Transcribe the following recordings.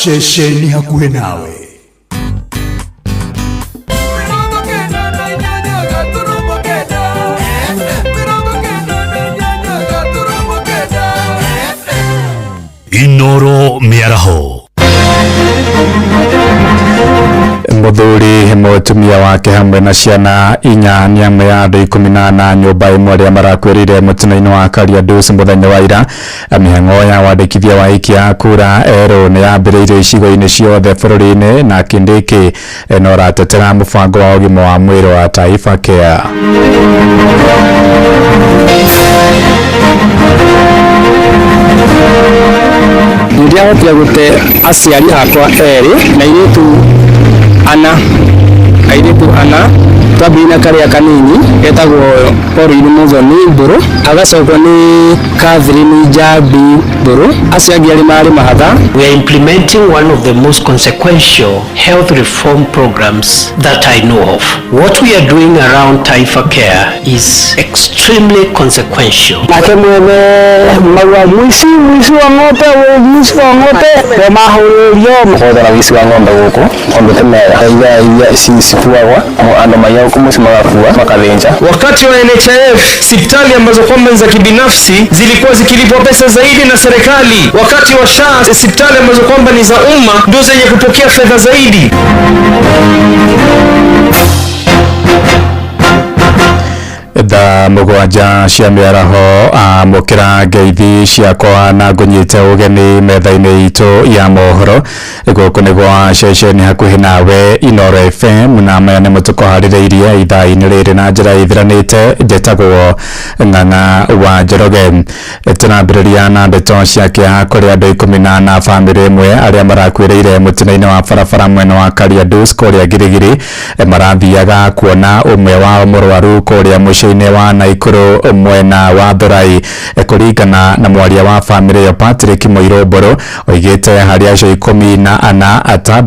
Ceceni hakuhĩ nawe. Inoro Mĩaraho. Muthuri, mutumia wake hamwe na ciana inya nĩ amwe ya andũ 14 nyũmba ĩmwe arĩa marakuĩrĩire mũtino-inĩ wa Kariandusi mũthenya wa ira. Mĩhang'o ya wandĩkithia wa aikia a kura erũ nĩ yambĩrĩirio icigo-inĩ ciothe bũrũri-inĩ, na Kindiki no ũratetera mũbango wa ũgima wa mwĩrĩ wa Taifa Care. Ndiahotire gũte aciari akwa erĩ na airĩtu ana, airĩtu ana. Twambĩrĩirie na karĩa kanini getagwo Pauline Muthoni Mbũrũ, agacokwo nĩ Catherine Njambi Mbũrũ, acio angĩ arĩ marĩ mahatha. We are implementing one of the most consequential health reform programs that I know of. What we are doing around Taifa Care is extremely consequential. Nake mwene maua mwici, mwici wa ng'ombe, mwici wa ng'ombe we mahũrĩrio. Gũkorwo na wici wa ng'ombe gũkũ ng'ombe ti mega, iria cikuagwa andũ maiya gũkũ mũciĩ magakua makathĩnja. Wakati wa NHIF, hospitali ambazo kwamba ni za kibinafsi zilikuwa zikilipwa pesa zaidi na serikali. Wakati wa SHA, hospitali ambazo kwamba ni za umma ndio zenye kupokea fedha zaidi. Thaa 7 cia mĩaraho, amũkĩra ngeithi ciakwa na ngũnyite ũgeni metha-inĩ itũ ya mohoro. Gũkũ nĩ gwa ceceni hakuhĩ nawe Inoro FM, na maya nĩmo tũkũharĩrĩirie ithaa-inĩ rĩrĩ na njĩra ithiranĩte. Njĩtagwo Ng'ang'a wa Njoroge. Tũrambĩrĩria na ndeto cia kĩeha kũrĩ andũ 14 bamĩrĩ ĩmwe arĩa marakuĩrĩire mũtino-inĩ wa barabara mwena wa Kariandus kũrĩa Girigiri. Marathiaga kuona ũmwe wao mũrwaru kũrĩa mũciĩ-inĩ wa Naikuru mwena wa Thurai. Kũringana na mwaria wa bamĩrĩ ĩyo Patrick Mũirũ Mbũrũ, oigĩte harĩ acio 14,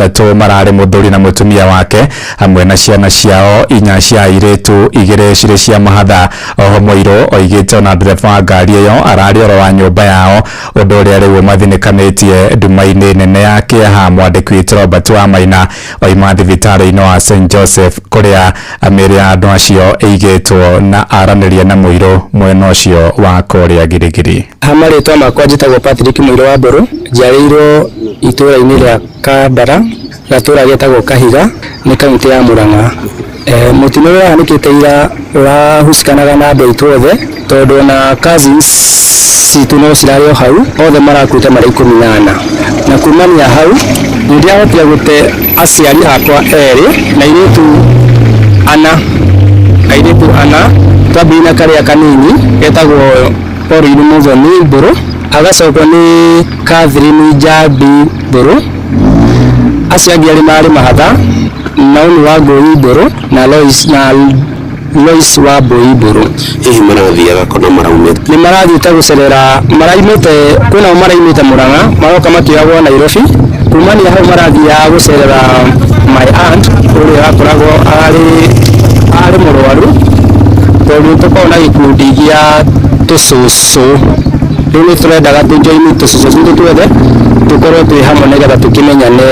6 mararĩ mũthuri na mũtumia wake hamwe na ciana ciao 4 cia airĩtu, 2 cirĩ cia mahatha. Oho Mũirũ oigĩte ona ndereba wa ngari ĩyo ararĩ oro wa nyũmba yao, ũndũ ũrĩa rĩu ũmathinĩkanĩtie nduma-inĩ nene ya kĩeha. Mwandĩki witũ Robert Wamaina oima thibitarĩ-inĩ wa St Joseph kũrĩa mĩĩrĩ ya andũ acio ĩigĩtwo, na aranĩria na Mũirũ mwena ũcio wa kũrĩa Girigiri. Ha marĩtwa makwa njĩtagwo Patrick Mũirũ wa Mbũrũ, njiarĩirwo itũũra-inĩ rĩa Kandara, gatũũra getagwo Kahiga, nĩ kaũntĩ ya Murang'a. Mũtino ũrĩa ũrahanĩkĩte ira ũrahusikanaga na andũ aitũ othe, tondũ ona cousins citũ no cirarĩ o hau, othe marakuĩte marĩ 14. Na kumania hau nĩ ndiahotire gũte aciari akwa erĩ na airĩtu ana, airĩtu ana. Twambĩrĩirie na karĩa kanini getagwo Pauline Muthoni Mbũrũ, agacokwo nĩ Catherine Njambi Mbũrũ, acio angĩ arĩ marĩ mahatha, Naomi wa Ngũi Mbũrũ na Lois, na Lois wa Mbũi Mbũrũ. Hihi marathiaga kũ na maraumĩte? Nĩ marathiĩte gũcerera, maraimĩte kwĩnao maraimĩte Murang'a maroka makĩoyagwo Nairobi. Kumania hau marathiaga gũcerera my aunt ũrĩa akoragwo arĩ mũrwaru, tondũ tũkoragwo na gĩkundi gĩa tũcũcũ. Rĩu nĩ tũrendaga tũjoini tũcũcũ twitũ tuothe tũkorwo twĩ hamwe nĩgetha tũkĩmenyane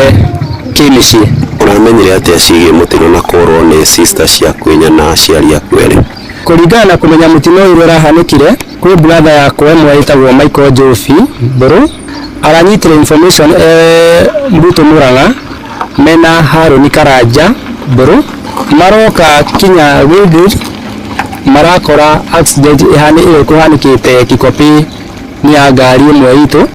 kĩmĩciĩ. Ũramenyire atĩa ciĩgiĩ mũtino na kũrwo nĩ sister ciaku inya na aciari aku erĩ? Kũringana na kũmenya mũtino ũyũ ũrĩa ũrahanĩkire, kwĩ brother yakwa ĩmwe ĩtagwo Michael Njobi Mbũrũ aranyitire information Mbuto Murang'a mena Harũni Karanja Mbũrũ, maroka kinya Gilgil marakora accident ĩkũhanĩkĩte Kikopĩ nĩ ya ngari ĩmwe itũ.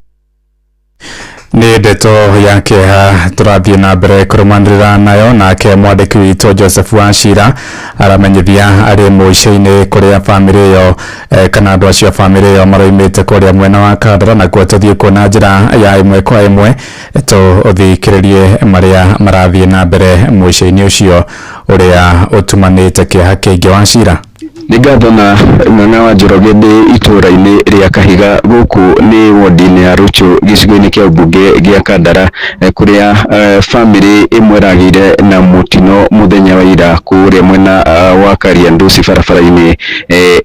Nĩ ndeto ya kĩeha tũrathiĩ na mbere kũrũmanĩrĩra nayo. Nake mwandĩki witũ Joseph Wachira aramenyithia arĩ mũico-inĩ kũrĩa bamĩrĩ ĩyo kana andũ acio a bamĩrĩ ĩyo maroimĩte kũrĩa mwena wa Kandara, nakuo tũthiĩ kuo na njĩra ya ĩmwe kwa ĩmwe tũthikĩrĩrie marĩa marathiĩ na mbere mũico-inĩ ũcio ũrĩa ũtumanĩte kĩeha kĩingĩ. Wachira. Nĩ ngatho na Ng'ang'a wa Njoroge ndĩ itũũra-inĩ rĩa Kahiga gũkũ nĩ wodi-inĩ ya Rũchũ gĩcigo-inĩ kĩa ũmbunge gĩa Kandara, kũrĩa bamĩrĩ ĩmwe ĩragĩire na mũtino mũthenya wa ira kũrĩa mwena wa Kariandusi barabara-inĩ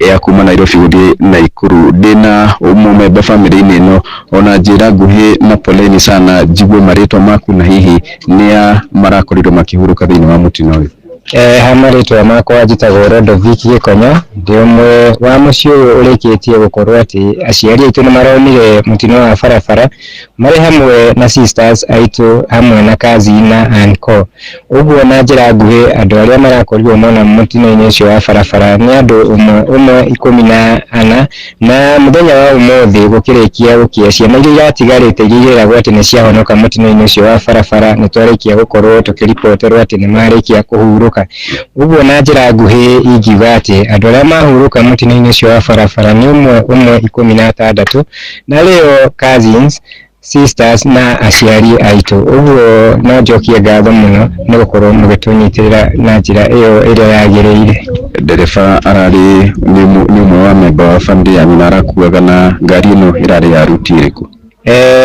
ya kuma Nairobi gũthiĩ Naikuru. Ndĩna mũmemba bamĩrĩ-inĩ ĩno ona njĩra nguhĩ na poleni sana njigue marĩtwa maku na hihi nĩa marakorirwo makĩhurũka thĩinĩ wa mũtino ũyũ. Ha marĩtwa makwa njĩtagwo Rodoviki Gĩkonyo, ndĩ ũmwe wa mũciĩ ũyũ ũrĩkĩtie gũkorwo atĩ aciari aitũ nĩ maronire mũtino wa barabara marĩ hamwe na sisters aitũ hamwe na cousin na uncle. Ũguo na njĩra nguhĩ andũ arĩa marakorirwo mona mũtino-inĩ ũcio wa barabara nĩ andũ ũmwe ũmwe 14, na mũthenya wa ũmũthĩ gũkĩrĩkia gũkĩa ciana iria iratigarĩte iria ireragwo atĩ nĩ ciahonoka mũtino-inĩ ũcio wa barabara nĩ twarĩkia gũkorwo tũkĩriboterwo atĩ nĩ marĩkia kũhurũka. Ũguo na njĩra nguhĩ ingiuga atĩ andũ arĩa mahurũka mũtino-inĩ ũcio wa barabara nĩ ũmwe ũmwe 16, na rĩo cousins, sisters na aciari aitũ. Ũguo no njokie ngatho mũno nĩ gũkorwo mũgĩtũnyitĩrĩra na njĩra ĩyo ĩrĩa yagĩrĩire. Ndereba ararĩ nĩ ũmwe wa memba wa bamĩrĩ yanyu na arakuaga na ngari ĩno ĩrarĩ ya ruti ĩrĩkũ?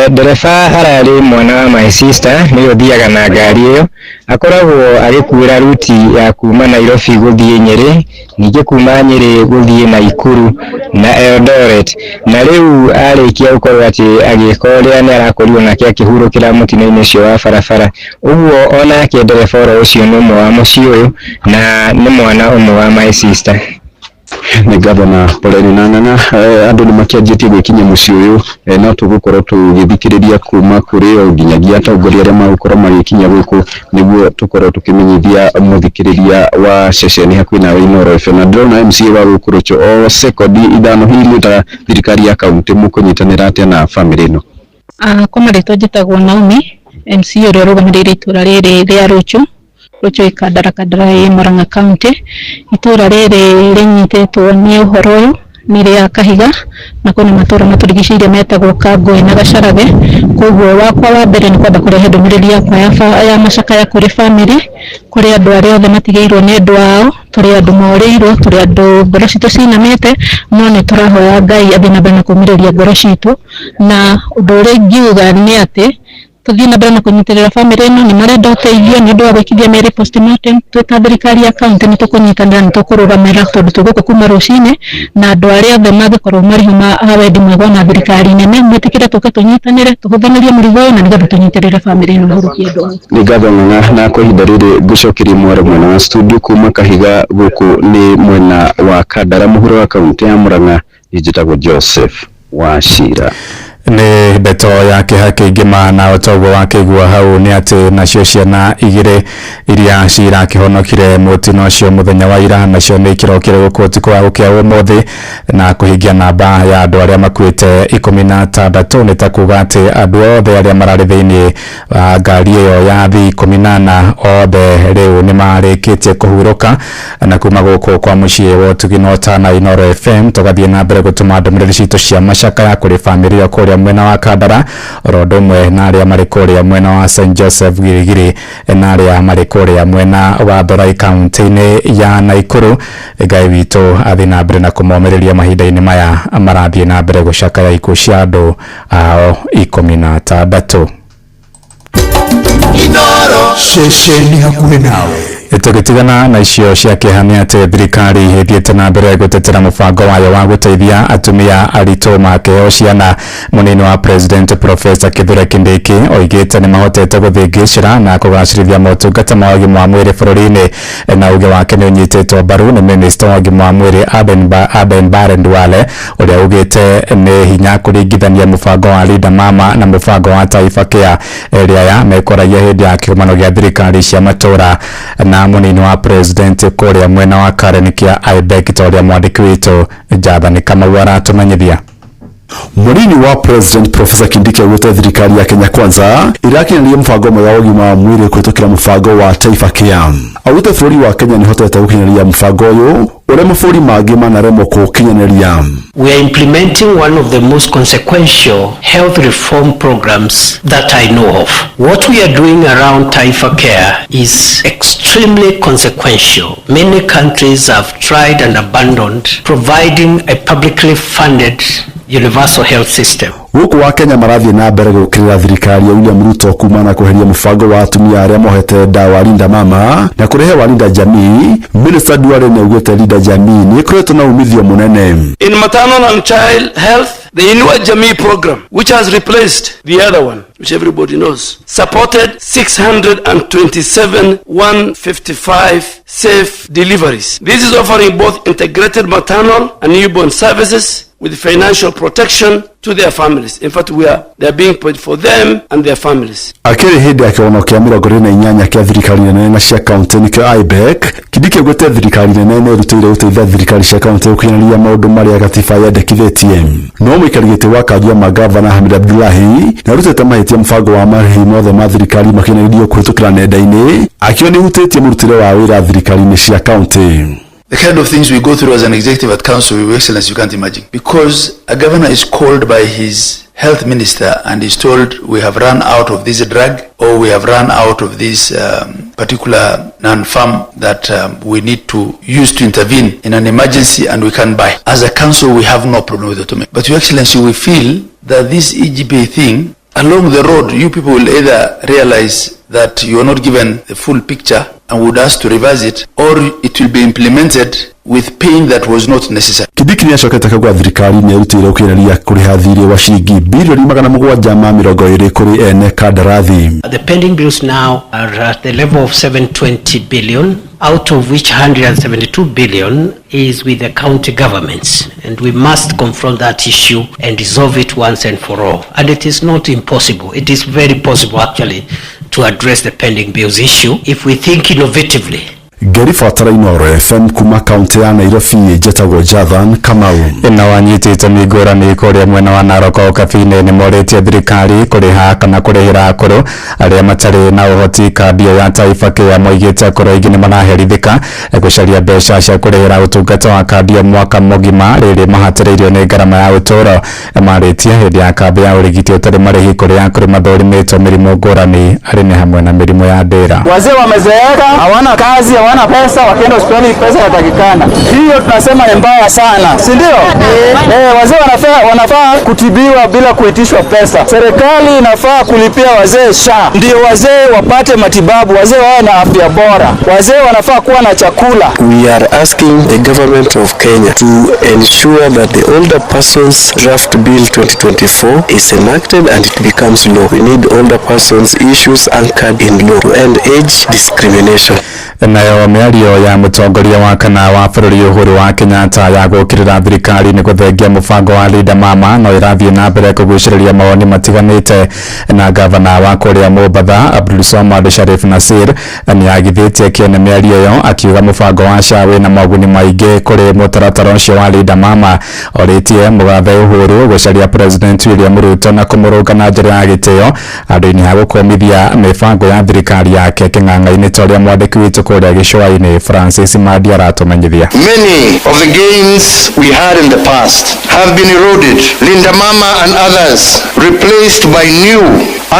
Ndereba ararĩ mwana wa my sister, nĩwe ũthiaga na ngari ĩyo, akoragwo agĩkuĩra ruti ya kuma Nairobi gũthiĩ Nyĩrĩ, ningĩ kuma Nyĩrĩ gũthiĩ Naikuru na Eldoret, na rĩu arĩkia gũkorwo atĩ agĩka ũrĩa nĩ arakorirwo nake akĩhurũkĩra mũtino-inĩ ũcio wa barabara. Ũguo onake ndereba oro ũcio nĩ ũmwe wa mũciĩ ũyũ na nĩ mwana ũmwe wa my sister. Nĩ ngatho na poleni na Ng'ang'a. Andũ nĩ makĩanjĩtie gwĩkinyia mũciĩ ũyũ, no tũgũkorwo tũgĩthikĩrĩria kuma kũrĩ o nginyagia atongoria arĩa magũkorwo magĩkinya gũkũ nĩguo tũkorwo tũkĩmenyithia mũthikĩrĩria wa ceceni hakuhĩ nawe Inooro FM. Na ndĩrona MCA wa gũkũ Rũchũ o sekondi 5 hihi mwĩ ta thirikari ya kaunti mũkũnyitanĩra atĩa na bamĩrĩ ĩno? Kwa marĩtwa njĩtagwo Naomi, MCA ũrĩa ũrũgamĩrĩire itũra rĩrĩ rĩa Rũchũ, Rũchũ ĩ Kandara, Kandara ĩ Murang'a County. Itũra rĩrĩ rĩnyitĩtwo nĩ ũhoro ũyũ nĩ rĩa Kahiga na kwĩna matũra matũrigicĩirie metagwo Kangũĩ na Gacarage. Koguo wakwa wa mbere nĩ kwamba kũrehe ndũmĩrĩri yakwa ya macakaya kũrĩ bamĩrĩ, kũrĩ andũ arĩa othe matigĩirwo nĩ endwa ao, tũrĩ andũ morĩirwo, tũrĩ andũ ngoro citũ cinamĩte, no nĩ tũrahoya Ngai athiĩ na mbere na kũmĩrĩria ngoro citũ. Na ũndũ ũrĩa ingiuga nĩ atĩ tũthiĩ na mbere na kũnyitĩrĩra bamĩrĩ ĩno, nĩ marenda ũteithio nĩ ũndũ wa gwĩkithia mĩĩrĩ postmortem. Twĩ ta thirikari ya kaunti nĩ tũkũnyitanĩra, nĩ tũkũrũgamĩrĩra tondũ twĩ gũkũ kuma rũcinĩ, na andũ arĩa othe mangĩkorwo marĩ ho a wendi mwega na thirikari nene metĩkĩre tũke tũnyitanĩre, tũhũthĩrĩrie mũrigo ũyũ na nĩgetha tũnyitĩrĩre bamĩrĩ ĩno hũrũkie andũ ao. Nĩ ngatho Ng'ang'a, na kwa ihinda rĩrĩ ngũcokerie mwaro mwena wa studio kuma Kahiga gũkũ nĩ mwena wa Kandara mũhuro wa kaunti ya Murang'a. Njĩtagwo Joseph Wachira. Nĩ ndeto ya kĩeha kĩingĩ ma na ũtoguo wa kĩigua hau nĩ atĩ nacio ciana igĩrĩ iria cirakĩhonokire mũtino ũcio mũthenya wa ira nacio nĩ ikĩrokire gũkũ ũtukũ wa gũkĩa ũmũthĩ na kũhingia namba ya andũ arĩa makuĩte 16. Nĩ ta kuga atĩ andũ othe arĩa mararĩ thĩinĩ wa ngari ĩyo ya B14 othe rĩu nĩ marĩkĩtie kũhurũka. Na kuma gũkũ kwa mũciĩ wa ũtugi na ũtana Inooro FM tũgathiĩ na mbere gũtũma ndũmĩrĩri citũ cia macakaya kũrĩ bamĩrĩ ĩyo kũrĩa mwena wa Kandara, oro ũndũ ũmwe na arĩa marĩ kũrĩa mwena wa St Joseph Girigiri na arĩa marĩ kũrĩa mwena wa Thorai kaunti-inĩ ya Naikuru. Ngai witũ athiĩ na mbere na kũmomĩrĩria mahinda-inĩ maya marathiĩ na mbere gũcakaya ikuũ cia andũ ao 16. Ceceni hakuhĩ nawe. Tũgĩtigana na icio cia kĩeha nĩ atĩ thirikari ĩthiĩte na mbere gũtetera mũbango wayo wa gũteithia atumia aritũ makĩheo ciana. Mũnini wa President Professor Kithure Kindiki oigĩte nĩ mahotete gũthĩngĩcĩra na kũgacĩrithia motungata ma ũgima wa mwĩrĩ bũrũri-inĩ, na uge wake nĩ ũnyitĩtwo mbaru nĩ Minister wa ũgima wa mwĩrĩ Aden Barre Duale ũrĩa ugĩte nĩ hinya kũringithania mũbango wa Linda Mama na mũbango wa Taifa Care ĩrĩa ya mekoragia hĩndĩ ya kĩgomano gĩa thirikari cia matũra na mũnini wa President kũrĩa mwena wa Karen kĩa IBEC ta ũrĩa mwandĩki witũ Jathani Kamau aratũmenyithia. Mũnini wa President Professor Kindiki augĩte thirikari ya Kenya Kwanza ĩrakinyanĩria mũbango mwega wa ũgima wa mwĩrĩ kũhĩtũkĩra mũbango wa Taifa Care. Augĩte bũrũri wa Kenya nĩhotete gũkinyanĩria mũbango ũyũ Ũrĩa mabũrũri mangĩ manaremwo kũũkinyanĩria. We are implementing one of the most consequential health reform programs that I know of. What we are doing around Taifa Care is extremely consequential. Many countries have tried and abandoned providing a publicly funded universal health system. Gũkũ wa Kenya marathiĩ na mbere gũkĩrĩra thirikari ya William Ruto kumana na kweheria mũbango wa atumia arĩa mohete ndawa Linda Mama na kũrehe wa Linda Jamii. Minister Duale nĩaugĩte Linda Jamii nĩ ĩkoretwo na umithio mũnene. In maternal and child health, the Inua Jamii program, which has replaced the other one, which everybody knows, supported 627,155 safe deliveries. This is offering both integrated maternal and newborn services with financial protection to their families. In fact, they are being paid for them and their families. Akĩrĩ hĩndĩ ya kĩgongano kĩa 28 kĩa thirikari nene na cia kaunti nĩkĩo IBEC, Kindiki augĩte thirikari nene nĩ ĩrutĩire gũteithia thirikari cia kaunti gũkinyanĩria maũndũ marĩa gatiba yendekithĩtie. No mũikari gĩtĩ wa kanjũ ya magavana Hamid Abdullahi nĩ arutĩte mahĩtia mũbango wa marĩhi mothe ma thirikari makinyanĩrio kũhĩtũkĩra nenda-inĩ, akiuga nĩ ũhutĩtie mũrutĩre wa wĩra thirikari-inĩ cia kaunti. The kind of things we go through as an executive at council, Your Excellency, you can't imagine. Because a governor is called by his health minister and is told we have run out of this drug or we have run out of this particular non-farm that we need to use to intervene in an emergency and we can buy. As a council, we have no problem with automation. But Your Excellency, we feel that this EGP thing, along the road, you people will either realize that you are not given the full picture and would ask to revise it, or it will be implemented with pain that was not necessary. Kindiki nĩacokete akauga thirikari nĩ ĩrutĩire gũkinyanĩria kũrĩha thirĩ wa ciringi bilioni 720 kũrĩ ene kandarathi. The pending bills now are at the level of 720 billion, out of which 172 billion is with the county governments. And we must confront that issue and resolve it once and for all. And it is not impossible. It is very possible actually to address the pending bills issue if we think innovatively. Ngeri Batara Inooro FM kuma kaunti ya Nairobi, njetagwo Jathan Kamau. Na wanyiti itemi ngũrani kũrĩa mwena wa Narok Ũkabi-inĩ nĩ morĩtie thirikari kũrĩha kana kũrĩhĩra akũrũ arĩa matarĩ na ũhoti kandi ĩyo ya Taifa Care. Moigĩte akũrũ aingĩ nĩ maraherithĩka gũcaria mbeca cia kũrĩhĩra ũtungata wa kandi ĩyo mwaka mũgima rĩrĩ mahatĩrĩirio nĩ ngarama ya ũtũũro. Marĩtie hĩndĩ ya kambĩ ya ũrigiti ũtarĩ marĩhi kũrĩa akũrũ mathũrimĩtwo mĩrimũ ngũrani arĩ nĩ hamwe na mĩrimũ ya ndĩra. Wazee wamezeeka, hawana kazi, hawana pesa, wakienda hospitali pesa inatakikana. Hiyo tunasema ni mbaya sana, si ndio? Wazee wanafaa kutibiwa bila kuitishwa pesa. Serikali inafaa kulipia wazee SHA, ndio wazee wapate matibabu, wazee wawe na afya bora, wazee wanafaa kuwa na chakula. We are asking the government of Kenya to ensure that the Older Persons Draft Bill 2024 is enacted and it becomes law. We need older persons issues anchored in law to end age discrimination. Nayo mĩario ya mũtongoria wa kana wa bũrũri Uhuru wa Kenyatta ya gũkĩrĩra thirikari nĩ gũthengia mũbango wa Linda Mama no ĩrathiĩ na mbere kũgucĩrĩria mawoni matiganĩte. Na gavana wa kũrĩa Mombatha Abdul Swamad Sharif Nasir nĩ agithĩtie kĩene mĩario ĩyo, akiuga mũbango wa SHA wĩna moguni maingĩ kũrĩ mũtaratara ũcio wa Linda Mama. Orĩtie mũgathe Uhuru gũcaria President William Ruto na kũmũrũnga na njĩra ya gĩtĩo handũ-inĩ ha gũkũmithia mĩbango ya thirikari yake kĩng'ang'a-inĩ, ta ũrĩa mwandĩki witũ kũrĩa gĩcũa-inĩ Francis Mandi aratũmenyithia. Many of the gains we had in the past have been eroded, Linda Mama and others replaced by new,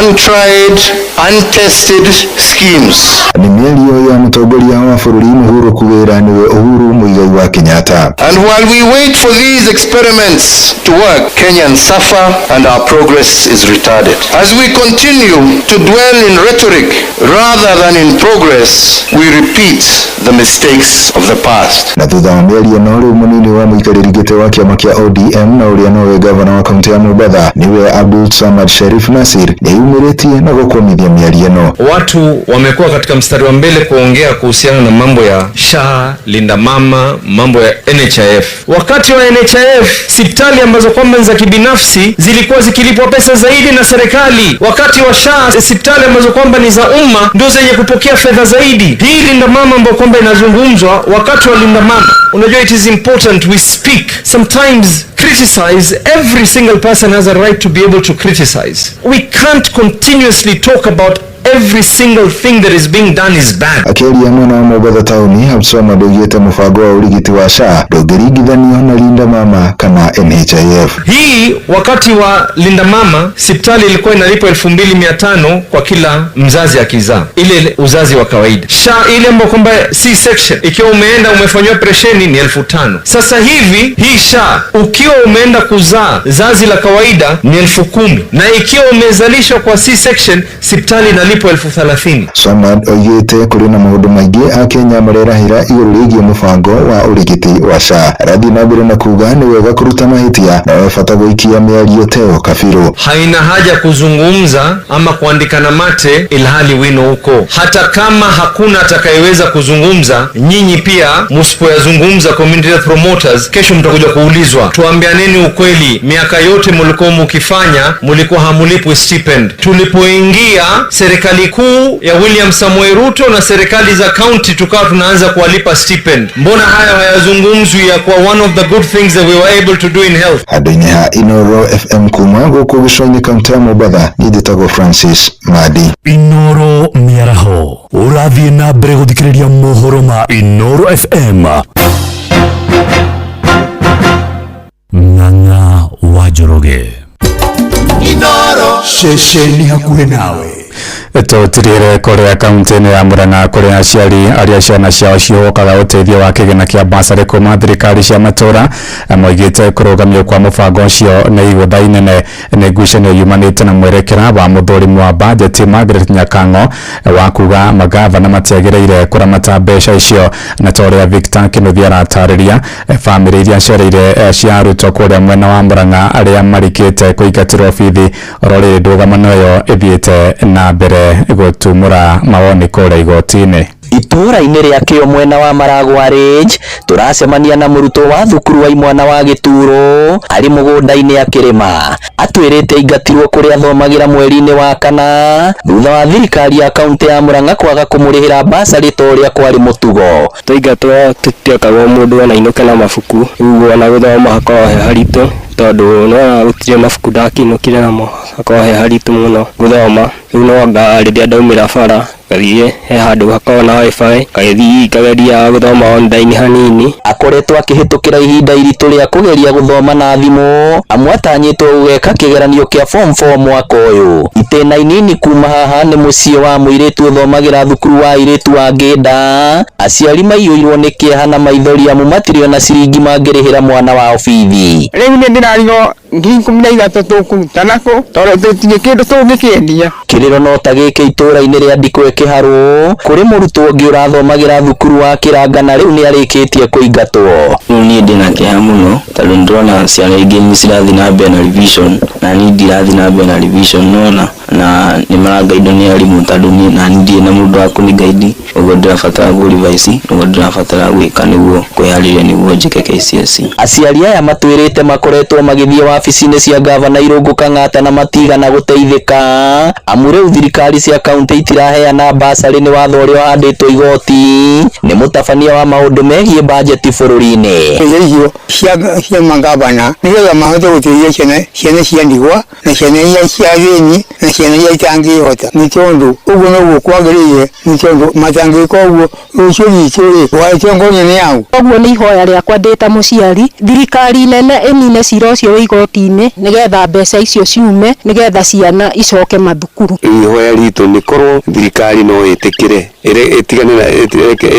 untried, untested schemes. Nĩ mĩario ya mũtongoria wa bũrũri Uhuru kũgĩra nĩwe Uhuru Muigai wa Kenyatta. And while we wait for these experiments to work, Kenyans suffer and our progress is retarded. As we continue to dwell in rhetoric rather than in progress, we repeat the mistakes of the past. Na thutha wa mĩario ĩno, rĩu mũnini wa mũikarĩri gĩtĩ wa kĩama kĩa ODM na ũrĩa nowe gavana wa kaunti ya Mombatha nĩwe Abdul Samad Sharif Nasir nĩyumĩrĩtie na gũkũmithia mĩario ĩno. Watu wamekuwa katika mstari wa mbele kuongea kuhusiana na mambo ya SHA, Linda Mama, mambo ya NHIF. Wakati wa NHIF, sipitali ambazo kwamba ni za kibinafsi zilikuwa zikilipwa pesa zaidi na serikali. Wakati wa SHA, sipitali ambazo kwamba ni za umma ndio zenye kupokea fedha zaidi. Hii Linda Mama ambayo kwamba inazungumzwa wakati wa Linda Mama, unajua it is important we speak. Sometimes criticize. Every single person has a right to be able to criticize. We can't continuously talk about every single thing that is being done is bad. Akĩaria mwena wa Mombatha taũni, Abdulswamad oigĩte mũbango wa ũrigiti wa SHA ndũngĩringithanio na Linda Mama kana NHIF. Hii wakati wa Linda Mama sipitali ilikuwa inalipwa 2500 kwa kila mzazi akizaa, ile uzazi wa kawaida. SHA ile ambayo kwamba C-section, ikiwa umeenda umefanyiwa operesheni ni 5000. Sasa hivi hii SHA ukiwa umeenda kuzaa zazi la kawaida ni 10000, na ikiwa umezalishwa kwa C-section sipitali inalipwa 30000. Swamad oigĩte kũrĩ na maũndũ maingĩ akenya marerahĩra igũrũ rĩgiĩ mũbango wa ũrigiti wa SHA. Arathiĩ na mbere na kuga nĩ wega kũruta mahĩtia na we bata gũikia mĩario teo kabirũ. Haina haja kuzungumza ama kuandikana mate ilhali wino huko. Hata kama hakuna atakayeweza kuzungumza, nyinyi pia msipoyazungumza community health promoters, kesho mtakuja kuulizwa. Tuambianeni ukweli, miaka yote mlikuwa mkifanya, mlikuwa hamulipwi stipend. Tulipoingia serikali kuu ya William Samoei Ruto na serikali za county, tukawa tunaanza kuwalipa stipend. Mbona haya hayazungumzwi ya kwa one of the good things that we were able to do in health? Handũ-inĩ ha Inoro FM kuma gũkũ gĩcũa-inĩ kaũntĩ ya Mombatha, niĩ njĩtagwo Francis Madi. Inoro mĩaraho ũrathiĩ na mbere gũthikĩrĩria mohoro ma Inoro FM. Ng'ang'a wa Njoroge. Inoro ceceni hakuhĩ nawe. Tũtirire kũrĩa kaunti-inĩ ya Murang'a kũrĩa aciari arĩa ciana ciao cihokaga ũteithio wa kĩgĩna kĩa basarĩ kuma thirikari cia matũra moigĩte kũrũgamio kwa mũbango ũcio nĩ igũtha inene. Nĩ ngucanio yumanĩte na mwerekera wa mũthũrimi wa bajeti Margaret Nyakang'o wa kuga magavana matiagĩrĩire kũramata mbeca icio, na ta ũrĩa Victor Kĩnuthia aratarĩria, bamĩrĩ iria ciareire cia arutwo kũrĩa mwena wa Murang'a arĩa marikĩte kũingatĩrwo bithi oro rĩrĩ ndũgamano ĩyo ĩthiĩte na mbere gũtumũra mawoni kũrĩa igoti-inĩ. Itũũra-inĩ rĩa Kĩo mwena wa Maragwa Range tũracemania na mũrutwo wa thukuru wa imwana wa Gĩturo arĩ mũgũnda-inĩ akĩrĩma. Atwĩrĩte aingatirwo kũrĩa athomagĩra mweri-inĩ wa kana thutha wa thirikari ya kaunti ya Murang'a kwaga kũmũrĩhĩra basarĩ ta ũrĩa kwarĩ mũtugo. Twaingatwo tũtiekagwo mũndũ ona ainũke na mabuku, ũguo ona gũthoma hakoragwo he haritũ tondũ nĩwona gũtirĩ mabuku ndakinũkire namo, hakoragwo he haritũ mũno gũthoma. Rĩu no anga rĩrĩa ndaumĩra bara ngathiĩ he handũ hakoragwo na wifi, ngagĩthiĩ ngageria gũthoma online hanini. Akoretwo akĩhĩtũkĩra ihinda iritũ rĩa kũgeria gũthoma na thimũ amu atanyĩtwo gũgeka kĩgeranio kĩa form 4 mwaka ũyũ. Itĩna inini kuma haha nĩ mũciĩ wa mũirĩtu ũthomagĩra thukuru wa airĩtu wa Ngĩnda. Aciari maiyũirwo nĩ kĩeha na maithori amu matirĩ ona ciringi mangĩrĩhĩra mwana wao bithi. Rĩu nĩ ndĩrarigwo 13,000 tũkũruta nakũ tondũ tũtirĩ kĩndũ tũngĩkĩendia. Kĩrĩro no ta gĩkĩ itũũra-inĩ rĩa Ndikwe Kĩharũ kũrĩ mũrutwo ũngĩ ũrathomagĩra thukuru wa Kĩranga na rĩu nĩarĩkĩtie kũingatwo. Rĩu niĩ ndĩna kĩeha mũno tondũ nĩndĩrona ciana ingĩ nĩ cirathiĩ na mbere na revision na niĩ ndirathiĩ na mbere na revision nona na nĩ marangaidwo nĩ arimũ tondũ niĩ na niĩ ndirĩ na mũndũ wa kũnĩgaidi, ũguo ndĩrabatara kũ revise, ũguo ndĩrabatara gwĩka nĩguo kwĩharĩria nĩguo njĩke KCSE. Aciari aya matwĩrĩte makoretwo magĩthiĩ wabici-inĩ cia gavana Irũngũ Kang'ata na matigana gũteithĩka amu rĩu thirikari cia kaunti itiraheana basarĩ nĩ watho ũrĩa ũhandĩtwo igoti nĩ mũtabania wa maũndũ megiĩ bajeti bũrũri-inĩ. Irio cia magavana nĩgetha mahote gũteithia ciana cia ndigwa na ciana iria cia athĩni na ciana iria itangĩhota, nĩ tondũ ũguo noguo kwagĩrĩire, nĩ tondũ matangĩka ũguo rũciũ rwitũ rĩ rũgagĩtongorio nĩ aũ. Ũguo nĩ ihoya rĩakwa ndĩ ta mũciari, thirikari nene ĩnine cira ũcio wĩ igoti-inĩ nĩgetha mbeca icio ciume nĩgetha ciana icoke mathukuru. Ihoya ritũ nĩ korwo thirikari no ĩtĩkĩre ĩtigane na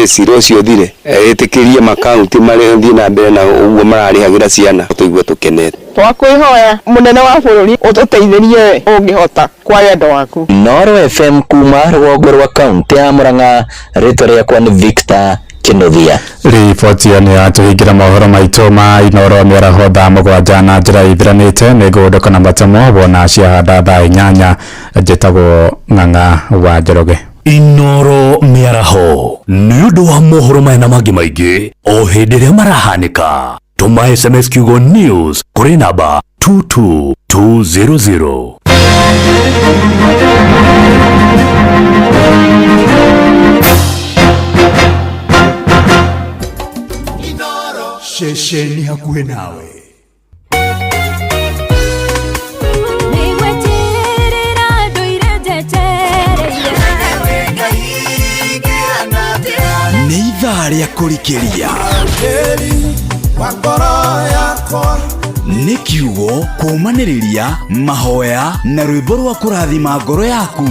cira ũcio ũthire, ĩtĩkĩrie makaunti marĩa na mbere na ũguo mararĩhagĩra ciana tũigue tũkenete. Twakwihoya munene wa bũrũri ũtũteithĩrie ũngĩhota kwa wendo waku. Inoro FM kuma rũgongo rwa kaunti ya Murang'a, rĩtwa rĩakwa nĩ Victor Kĩnuthia. Riboti ĩyo nĩ yatũhingĩra mohoro maitũ ma Inoro mĩaraho thaa 7 na njĩra ithiranĩte. Nĩ ngũndũka na matemo wona ciahanda thaa 8. Njĩtagwo Ng'ang'a wa Njoroge. Inoro mĩaraho nĩ ũndũ wa mohoro maya na mangĩ maingĩ o hĩndĩ ĩrĩa marahanĩka. Tũma SMS kiugo news kũrĩ namba 22200. Ceceni hakuhĩ nawe. Nĩgweterera ndũire njetereire. Ithaa rĩa kũrikĩria wa ngoro yakwa nĩ kiugo kũũmanĩrĩria mahoya na rwĩmbo rwa kũrathima ngoro yaku.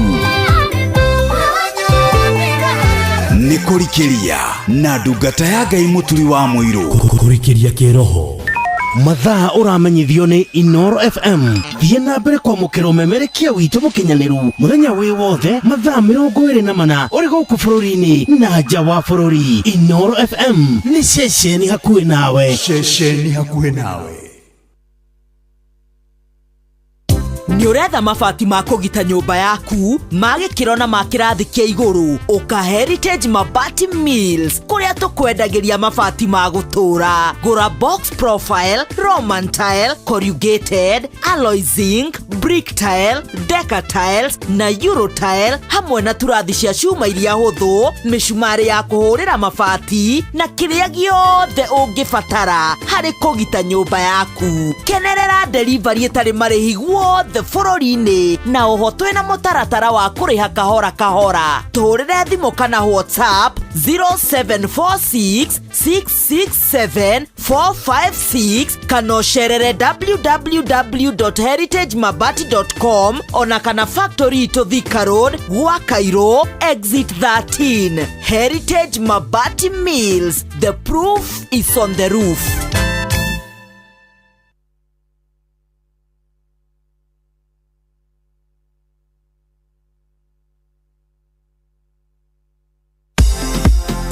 Nĩ kũrikĩria na ndungata ya Ngai Mũturi wa Mũirũ. Kũrikĩria kĩroho. Mathaa ũramenyithio nĩ Inoro FM. Thiĩ na mbere kwamũkĩra ũmemerekia witũ mũkinyanĩru mũthenya wĩ wothe mathaa 24 ũrĩ gũkũ bũrũri-inĩ na nja wa bũrũri. Inoro FM nĩ ceceni hakuhĩ nawe. Ceceni hakuhĩ nawe. Nĩ ũretha mabati ma kũgita nyũmba yaku ma gĩkĩro na ma kĩrathi kĩa igũrũ? Ũka Heritage Mabati Mills kũrĩa tũkwendagĩria mabati ma gũtũũra. Gũra box profile, roman tile, corrugated, alloy zinc, brick tile, deca tiles na euro tile, hamwe na turathi cia cuma iria hũthũ, mĩcumarĩ ya kũhũrĩra mabati na kĩrĩa gĩothe ũngĩbatara harĩ kũgita nyũmba yaku. Kenerera delivery ĩtarĩ marĩhi guothe bũrũri-inĩ na oho twĩna mũtaratara wa kũrĩha kahora kahora. Tũhũrĩre thimũ kana WhatsApp 0746 667 456 kana ũcerere www.heritagemabati.com ona kana factory itũ Thika Road gwa Cairo exit 13. Heritage Mabati Mills, the proof is on the roof.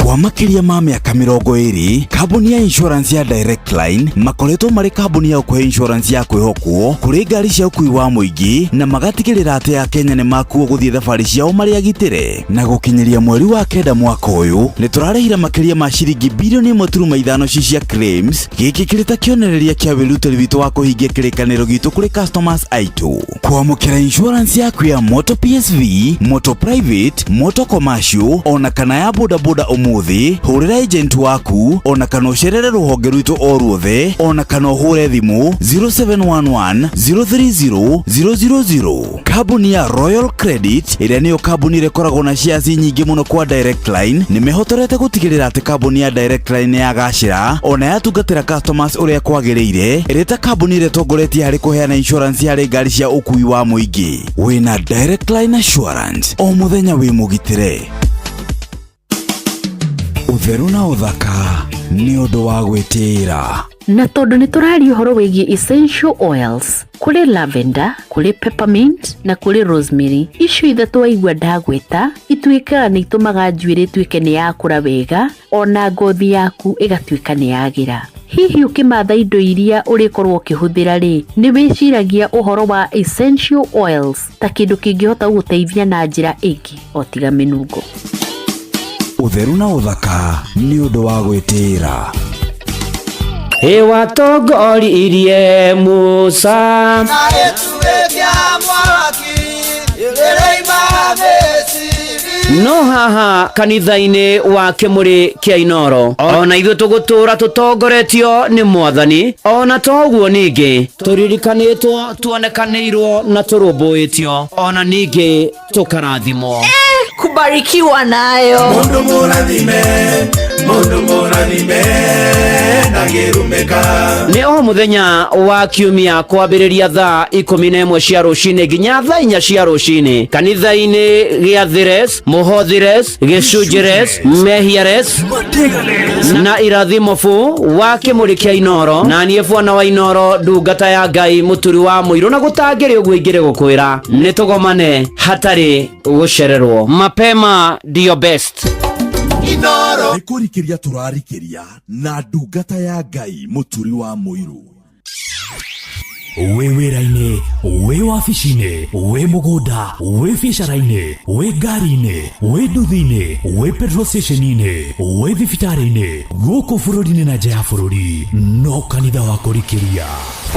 Kwa makĩria ma mĩaka 20, kambuni ya insurance ya Direct Line makoretwo marĩ kambuni ya ũkũhe insurance ya kwĩhokwo kũrĩ ngari cia ũkui wa mũingĩ na magatigĩrĩra atĩ Akenya nĩ makuo gũthiĩ thabarĩ ciao marĩ agitĩre. Na gũkinyĩria mweri wa 9 mwaka ũyũ nĩ tũrarĩhire makĩria ma ciringi bilioni 1.5 ci cia claims. Gĩkĩ kĩrĩ ta kĩonereria kĩa wĩrutĩri witũ wa kũhingia kĩrĩkanĩro gitũ kũrĩ customers aitũ. Kwamũkĩra insurance yaku ya moto PSV, moto private, moto commercial ona kana ya bodaboda ũmũthĩ, hũrĩra agent waku ona kana ũcerere rũhonge rwitũ o ruothe ona kana ũhũre thimũ 0711 030 000. Kambuni ya Royal Credit ĩrĩa nĩyo kambuni ĩrĩa ĩkoragwo na shares nyingĩ mũno kwa Direct Line nĩ mehotorete gũtigĩrĩra atĩ kambuni ya Direct Line nĩ yagacĩra ona yatungatĩra customers ũrĩa kwagĩrĩire, ĩrĩ ta kambuni ĩrĩa ĩtongoretie harĩ kũheana insurance harĩ ngari cia ũkui wa mũingĩ. Wĩna Direct Line Assurance o mũthenya wĩ mũgitĩre. Ũtheru na ũthaka nĩ ũndũ wa gwĩtĩĩra. Na tondũ nĩ tũraria ũhoro wĩgiĩ essential oils, kũrĩ lavender, kũrĩ peppermint na kũrĩ rosemary. Icio ithatũ waigua ndagwĩta ituĩkaga nĩ itũmaga njuĩrĩ ĩtuĩke nĩ yakũra wega ona ngothi yaku ĩgatuĩka nĩ yagĩra. Hihi ũkĩmatha indo iria ũrĩkorwo ũkĩhũthĩra rĩ, nĩ wĩciragia ũhoro wa essential oils ta kĩndũ kĩngĩhota gũgũteithia na njĩra ĩngĩ o tiga mĩnungo? Ũtheru na ũthaka nĩ ũndũ wa gwĩtĩĩra. Ĩwatongoririe Musa na gĩtugĩ kĩa mwaki ĩrĩima Misiri. No haha kanitha-inĩ wa Kĩmũrĩ kĩa Inoro ona ithuĩ tũgũtũra tũtongoretio nĩ Mwathani, ona toguo ningĩ tũririkanĩtwo, tuonekanĩirwo na tũrũmbũĩtio, ona ningĩ tũkarathimwo. Kubarikiwa nayo. Mundu mũrathime, mundu mũrathime ndangĩrumĩka. Nĩ o mũthenya wa kiumia kwambĩrĩria thaa 11 cia rũcinĩ nginya thaa 4 cia rũcinĩ kanitha-inĩ gĩa Thires, Mũhothires, Gĩcunjires, Mehiares na Irathimobu wa Kĩmũrĩ kĩa Inoro. Na niĩ bwana wa Inoro, ndungata ya Ngai Mũturi wa Mũirũ, na gũtangĩrĩ ũguo ingĩrĩ gũkwĩra nĩ tũgomane hatarĩ gũcererwo. Mapema ndio best. Inoro. Nĩ kũrikĩria tũrarikĩria na ndungata ya Ngai Mũturi wa Mũirũ. Wĩ wĩra-inĩ, wĩ wabici-inĩ, wĩ mũgũnda, wĩ biacara-inĩ, wĩ ngari-inĩ, wĩ nduthi-inĩ, wĩ petrol station-inĩ, wĩ thibitarĩ-inĩ, gũkũ bũrũri-inĩ na nja ya bũrũri, no kanitha wa kũrikĩria.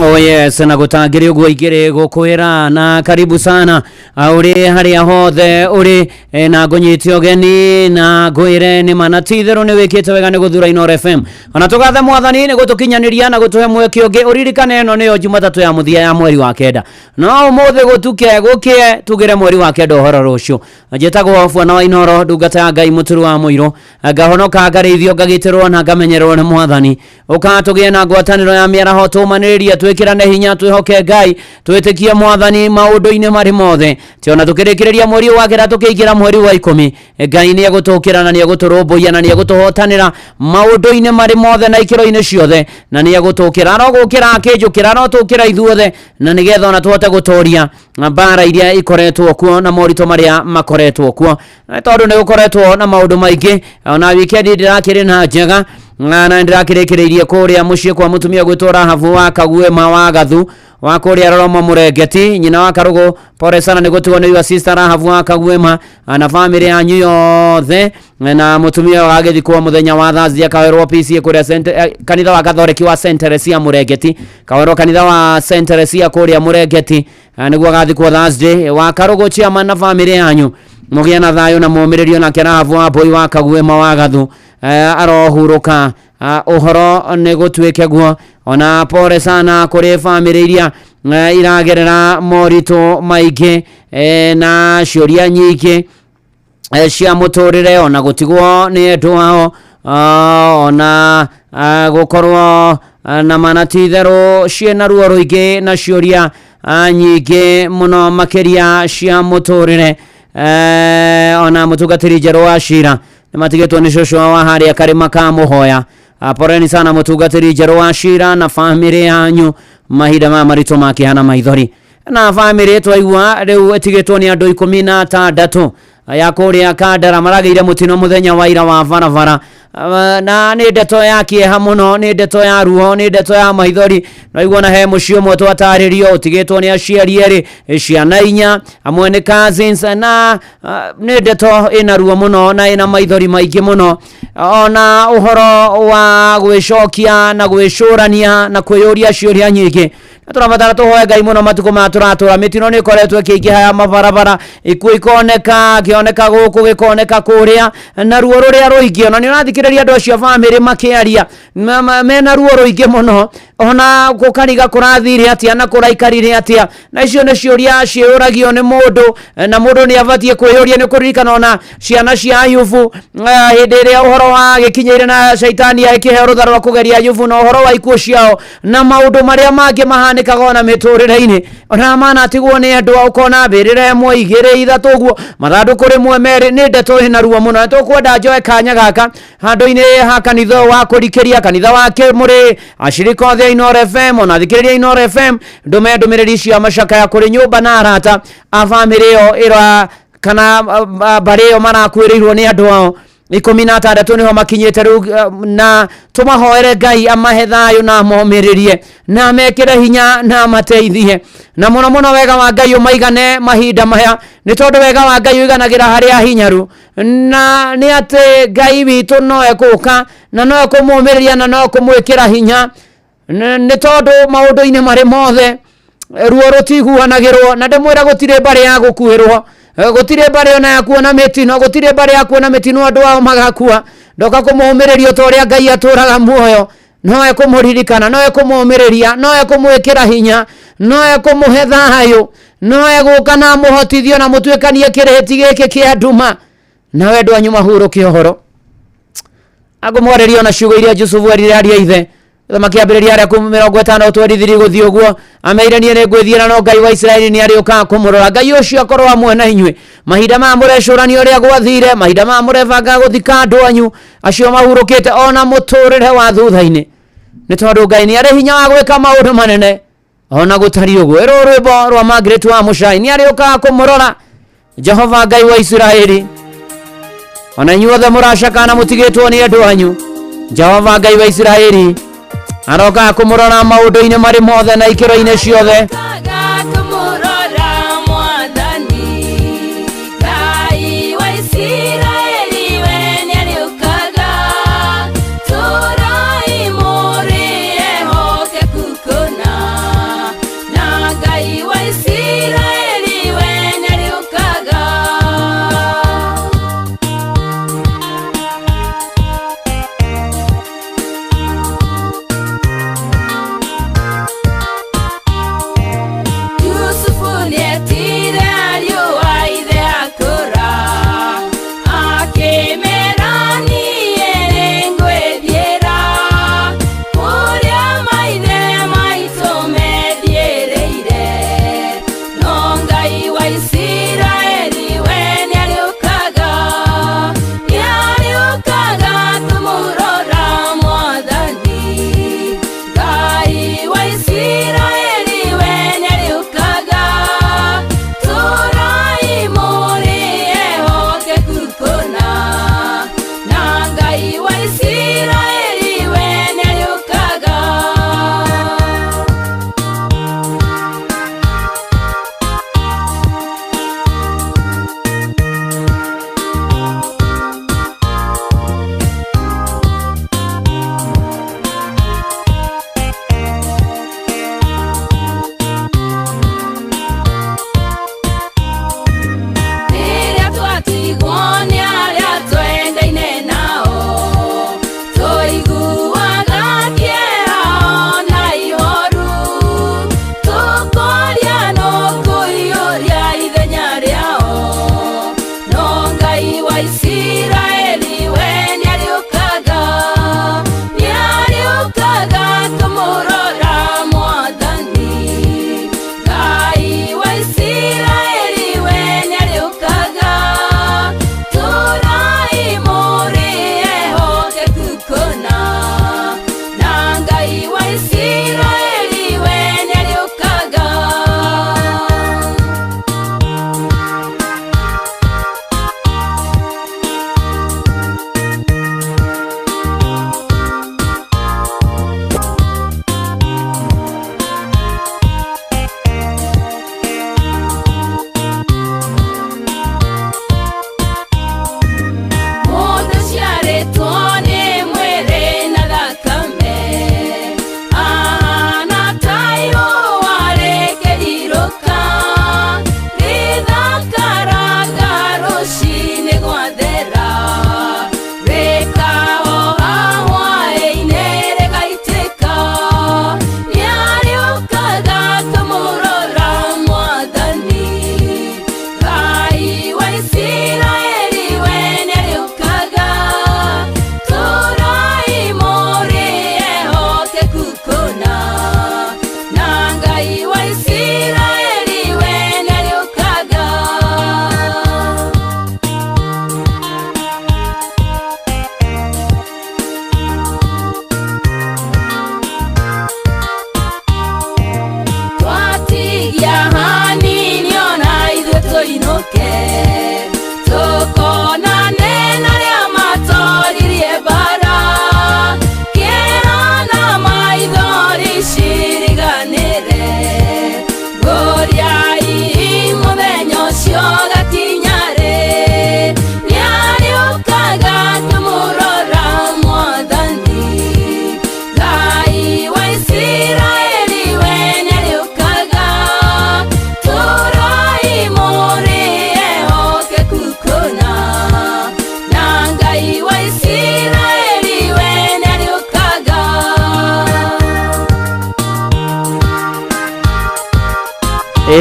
Oh yes, na gũtangĩrĩ ũguo ingĩrĩ gũkwĩra na karibu sana ũrĩ harĩa hothe ũrĩ na ngũnyite ũgeni na ngwĩre nĩ ma na ti itherũ nĩ wĩkĩte wega nĩ gũthura Inooro FM. Ona tũgathe mwathani nĩ gũtũkinyanĩria na gũtũhe mweke ũngĩ. Ũririkane ĩno nĩyo Jumatatũ ya mũthia ya mweri wa kenda, no ũmũthĩ gũtuke gũkĩe tugĩre mweri wa kenda ũhoro rũciũ. Njĩtagwo Bwana wa Inooro, ndungata ya Ngai mũturu wa mũirũ, ngahonoka ngarĩithio ngagitĩrwo na ngamenyererwo nĩ mwathani. Ũka tũgĩe na ngwatanĩro ya mĩaraho, tũmanĩrĩrie, twĩkĩrane hinya, twĩhoke Ngai, twĩtĩkie mwathani maũndũ-inĩ marĩ mothe. Tiona tũkĩrĩkĩrĩria mweri wa kenda tũkĩingĩra mweri wa 10, Ngai nĩ egũtũkĩra na nĩ egũtũrũmbũiya na nĩ egũtũhotanĩra maũndũ-inĩ marĩ mothe na ikĩro-inĩ ciothe, na nĩ egũtũkĩra, arogũkĩra akĩnjũkĩra, arotũkĩra ithuothe, na nĩgetha ona tũhote gũtoria mbara iria ikoretwo kuo na moritũ marĩa makoretwo kuo. Na tondũ nĩ gũkoretwo na maũndũ maingĩ, ona wikendi ndĩrakĩrĩ na njega na nĩndĩrakĩrĩkĩrĩirie kũrĩa mũciĩ kwa mũtumia gwĩtwo Rahabu wa Kaguema wa Gathu wa kũrĩa Roromo Mũrengeti, nyina wa Karũgũ. Pole sana nĩ gũtigwo nĩ your sister Rahabu wa Kaguema na famĩlĩ yanyu yothe, na mũtumia ũyũ agĩthikwo mũthenya wa Thursday akawerwo PCA kũrĩa kanitha wa Katholiki wa Saint Teresia Mũrengeti, kawerwo kanitha wa Saint Teresia kũrĩa Mũrengeti, nĩguo agathikwo Thursday. Wa Karũgũ chairman na famĩlĩ yanyu mũgĩe na thayũ na mũmĩrĩrio. Nake Rahabu wa Mbũi wa Kaguema wa Gathu arohurũka, ũhoro nĩ gũtuĩke guo. Ona pole sana kũrĩ famĩlĩ iria iragerera moritũ maingĩ na ciũria nyingĩ cia mũtũrĩre, ona gũtigwo nĩ endwa ao, ona gũkorwo na mana ti itherũ ciĩna ruo rũingĩ na ciũria nyingĩ mũno makĩria cia mũtũrĩre. Ona mũtungatĩri njerũ wa Cira nĩ matigĩtwo nĩ cũcũ wa harĩa karĩma ka mũhoya. Poleni sana mũtungatĩri njerũ wa Cira na famĩlĩ yanyu, mahinda maya maritũ makĩhana maithori. Na famĩlĩ twaigua rĩu ĩtigĩtwo nĩ andũ 16 ya kũrĩa Kandara, maragĩire mũtino mũthenya wa ira wa barabara, na nĩ ndeto ya kĩeha mũno, nĩ ndeto ya ruo, nĩ ndeto ya maithori. Naigua na he mũciĩ ũmwe twatarĩrio ũtigĩtwo nĩ aciari erĩ, ciana 4, amwe nĩ cousins, na nĩ ndeto ĩna ruo mũno na ĩna maithori maingĩ mũno. Ona ũhoro wa gwĩcokia na gwĩcũrania na kwĩyũria ciũria nyingĩ, tũrabatara tũhoe Ngai mũno matukũ maya tũratũra. Mĩtino nĩ ĩkoretwo ĩkĩingĩha ya mabarabara, ikuũ ikoneka, kĩoneka gũkũ gĩkoneka kũrĩa, na ruo rũrĩa rũingĩ. Ona nĩ ũrathikĩrĩria andũ acio a famĩlĩ makĩaria mena ruo rũingĩ mũno, ona gũkariga kũrathire atĩa na kũraikarire atĩa, na icio nĩ ciũria ciĩyũragio nĩ mũndũ, na mũndũ nĩ abatiĩ kwĩyũria. Nĩ kũririkana ona ciana cia Ayubu hĩndĩ ĩrĩa ũhoro wa gĩkinyĩire na caitani agĩkĩheo rũtha rwa kũgeria Ayubu na ũhoro wa ikuũ ciao na maũndũ marĩa mangĩ mahanĩkaga ona mĩtũrĩre-inĩ. Ona manatigwo nĩ andũ ũkona mbĩrĩra 1 2 3 ũguo, mathandũkũ 1 2, nĩ ndeto ĩna ruo mũno. Tũkwenda njoe kanya gaka handũ-inĩ ha kanitha wa kũrikĩria, kanitha wa Kĩmũrĩ, acirika othe a Inooro FM, ona athikĩrĩria Inooro FM, ndũme ndũmĩrĩri cia macakaya kũrĩ nyũmba na arata a famĩlĩ ĩyo ĩra kana mbarĩ ĩyo marakuĩrĩirwo nĩ andũ ao 16 nĩho makinyĩte rĩu, na tũmahoere Ngai amahe thayũ na amomĩrĩrie na amekĩre hinya na amateithie, na mũno mũno wega wa Ngai ũmaigane mahinda maya, nĩ tondũ wega wa Ngai ũiganagĩra harĩa hinyaru, na nĩ atĩ Ngai witũ no ekũka na no ekũmũmĩrĩria na no ekũmwĩkĩra hinya, nĩ tondũ maũndũ-inĩ marĩ mothe ruo rũtiguanagĩrwo. Na ndĩmwĩra gũtirĩ mbarĩ ya gũkuĩrwo, gũtirĩ mbarĩ ona ya kuona mĩtino, gũtirĩ mbarĩ ya kuona mĩtino andũ ao magakua. Ndoka kũmũmĩrĩria ta ũrĩa Ngai atũraga muoyo, no ekũmũririkana, no ekũmũmĩrĩria, no ekũmwĩkĩra hinya, no ekũmũhe thayũ, no egũka na amũhotithio na mũtuĩkanie kĩrĩti gĩkĩ kĩa nduma, na wendo wanyu mahurũke ũhoro. Angũmwarĩria ona ciugo iria Jusufu erire ariũ a ithe makĩambĩrĩria arĩa kuma 50 twerithiri gũthiĩ ũguo, ameire niĩ nĩ ngwĩthiĩra, no Ngai wa Isiraeli nĩ arĩũkaga kũmũrora. Ngai ũcio akorwo hamwe na inyuĩ mahinda maya mũrecũrania ũrĩa gwathire, mahinda maya mũrebanga gũthika andũ anyu acio mahurũkĩte, ona mũtũrĩre wa thutha-inĩ, nĩ tondũ Ngai nĩ arĩ hinya wa gwĩka maũndũ manene ona gũtariĩ ũguo. Ĩrũ rwĩmbo rwa Margaret wa Mũcai, nĩ arĩũkaga kũmũrora Jehova Ngai wa Isiraeli. Ona inyuothe mũracakana na mũtigĩtwo nĩ andũ anyu, Jehova Ngai wa Isiraeli arokaga kũmũrora maũndũ-inĩ marĩ mothe na ikĩro-inĩ ciothe.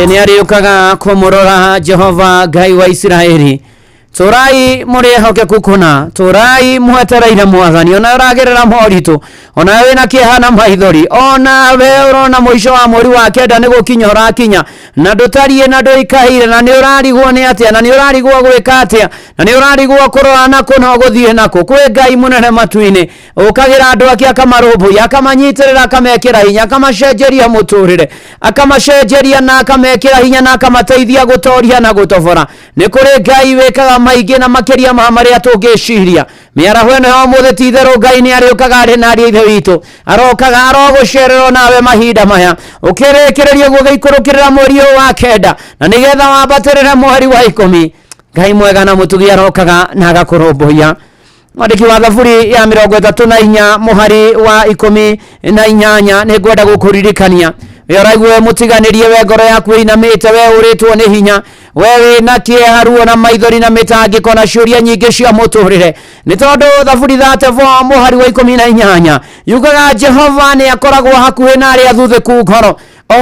Nĩ arĩũkaga kũmũrora Jehova Ngai wa Isiraeli. Tũrai mũrĩ ehokeku kũna, tũrai mwetereire mwathani, ona ũragerera moritũ, ona wĩna kĩeha na maithori, ona we ũrona mũico wa mweri wa kenda nĩ gũkinya ũrakinya, na ndũtariĩ na ndũikaire, na nĩ ũrarigwo nĩ atĩa, na nĩ ũrarigwo gwĩka atĩa, na nĩ ũrarigwo kũrora nakũ na ũgũthiĩ nakũ. Kwĩ Ngai mũnene matu-inĩ ũkagĩra andũ ake, akamarũmbũiya, akamanyitĩrĩra, akamekĩra hinya, akamacenjeria mũtũrĩre, akamacenjeria na akamekĩra hinya na akamateithia gũtoria na gũtobora. Nĩ kũrĩ Ngai wĩkaga maingĩ na makĩria ma marĩa tũngĩciria. Mĩaraho ĩno ya ũmũthĩ ti itherũ Ngai nĩ arĩũkaga arĩ na ariũ a ithe witũ, arokaga arogũcererwo nawe mahinda maya ũkĩrĩkĩrĩria ũguo gĩikũrũkĩrĩra mweri ũyũ wa kenda, na nĩgetha wambatĩrĩre mweri wa 10. Ngai mwega na mũtugi arokaga na agakũrũmbũiya. Mwandĩki wa Thaburi ya 34 mũhari wa 18 nĩ ngwenda gũkũririkania, we ũraigua mũtiganĩrie, we ngoro yaku ĩinamĩte, we ũrĩtwo nĩ hinya, we wĩna kĩeha, ruo na maithori na mĩtangĩko na ciũria nyingĩ cia mũtũrĩre, nĩ tondũ Thaburi 34 mũhari wa 18 yugaga Jehova nĩ akoragwo hakuhĩ na arĩa athuthĩku ngoro.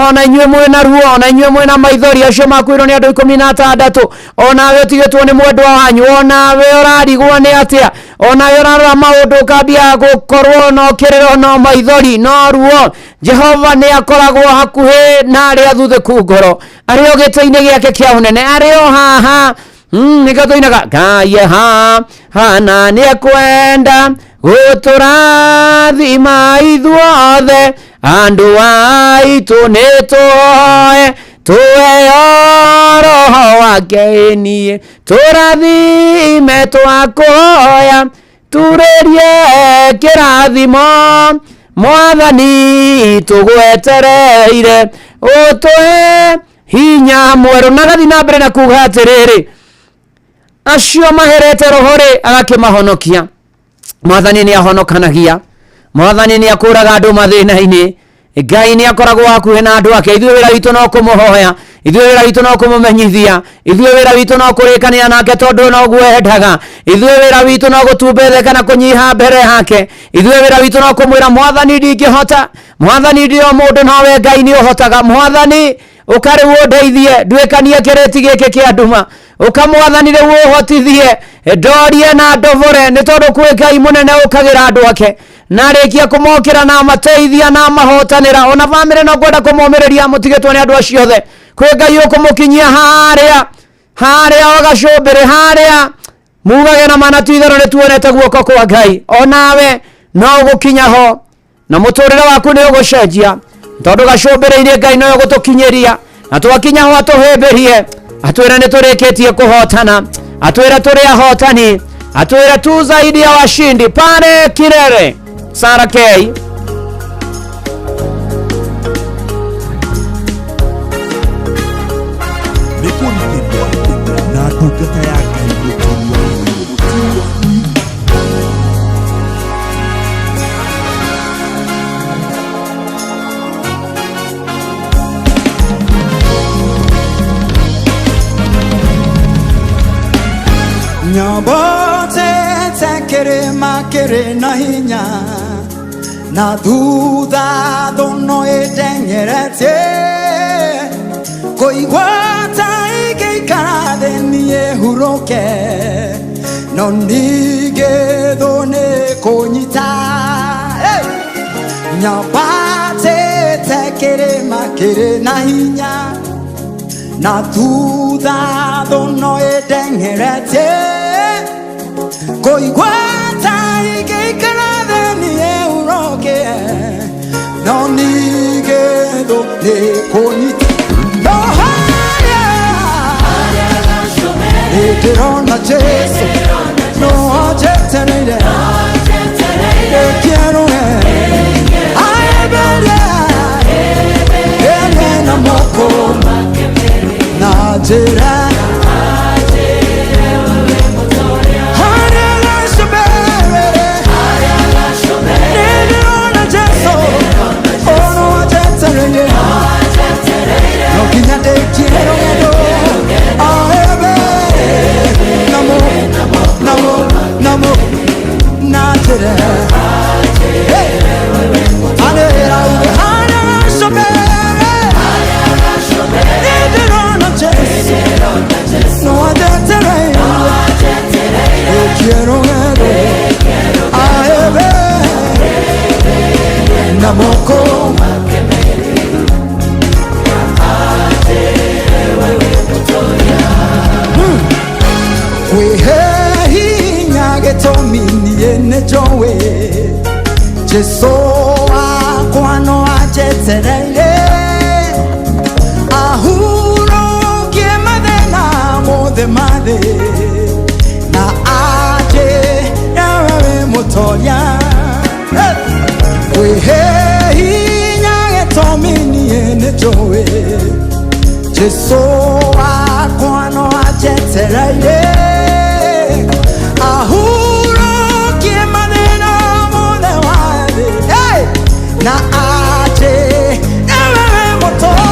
Ona inyuĩ mwĩna ruo, ona inyuĩ mwĩna maithori, acio makuirwo nĩ andũ 16, onawe ũtigĩtwo nĩ mwendwa wanyu, onawe ũrarigwo nĩ atĩa, onawe ũrarora maũndũ ũkambia gũkorwo no kĩrĩro no maithori no ruo, Jehova nĩ akoragwo hakuhĩ na arĩa athuthĩku ngoro, arĩ o gĩtĩ-inĩ gĩake kĩa ũnene, arĩ o haha. Nĩkĩo tũinaga Ngai hana nĩ ekwenda gũtũrathima ithuothe, andũ aitũ nĩ tũhoe tũheo roho wake, niĩ tũrathime twakũhoya, turĩrie kĩrathimo mwathani tũgwetereire, ũtũhe hinya mwerũ. Na gathiĩ na mbere na kuga atĩrĩrĩ, acio maherete roho rĩ agakĩmahonokia. Mwathani nĩ ahonokanagia, mwathani nĩ akũraga andũ mathĩna-inĩ, Ngai nĩ akoragwo hakuhĩ na andũ ake. Ithuĩ wĩra witũ no kũmũhoya, ithuĩ wĩra witũ no kũmũmenyithia, ithuĩ wĩra witũ no kũrĩkanĩra nake tondũ noguo endaga, ithuĩ wĩra witũ no gũtumbetheka na kũnyiha mbere yake, ithuĩ wĩra witũ no kũmwĩra mwathani ndingĩhota, mwathani ndi o mũndũ nowe Ngai nĩ ũhotaga, mwathani ũka rĩu ũndeithie nduĩkanie kĩrĩti gĩkĩ kĩa nduma, ũka mwathani rĩu ũhotithie ndorie na ndobore, nĩ tondũ kwĩ Ngai mũnene ũkagĩra andũ ake na arĩkia kũmokĩra na amateithia na amahotanĩra. Ona bamĩrĩ no kwenda kũmomĩrĩria mũtigĩtwo nĩ andũ acio othe, kwĩ Ngai ũkũmũkinyia harĩa harĩa o gacũmbĩrĩ harĩa mugage na mana ti itherũ nĩ tuonete guoko kwa Ngai. Onawe no ũgũkinya ho na mũtũrĩre waku nĩ ũgũcenjia, tondũ gacũmbĩrĩ-inĩ Ngai no ũgũtũkinyĩria, na twakinya ho atũhĩmbĩrie, atwĩre nĩ tũrĩkĩtie kũhotana, atwĩre tũrĩ ahotani, atwĩre tu zaidi ya washindi pale kilele. Sarah K. Nĩ kũrutĩrwo na ndungata ya Ngai mũturi wa Mũirũ. Nyambatĩte kĩrĩma kĩrĩ na hinya, na thutha thũ no ĩndengeretie, kũigua ta ingĩikara thĩ niĩ hurũke, no ningĩ thũ nĩ kũnyita. Nyambatĩte kĩrĩma kĩrĩ na hinya, na thutha thũ no ĩndengeretie, kũigua ta ingĩikara thĩ niĩ hurũke, no ningĩ thũ nĩ kũnyita. No harĩa nĩndĩrona Jesũ, no anjetereire, ndĩkĩerũre aemberie ĩmwe na moko na njĩra Rũgendo aebe na moko Kwĩhe hinya gĩtũmi niĩ nĩ njũĩ Jesũ wakwa no anjetereire ahurũkie mathĩna mothe ma thĩ na anjĩre we wĩ mũtoria. Kwĩhe hinya gĩtũmi niĩ nĩ njũĩ Jesũ wakwa no anjetereire ahurũkie mathĩna mothe ma thĩ. Hey! Na anjĩre we wĩ mũtoria.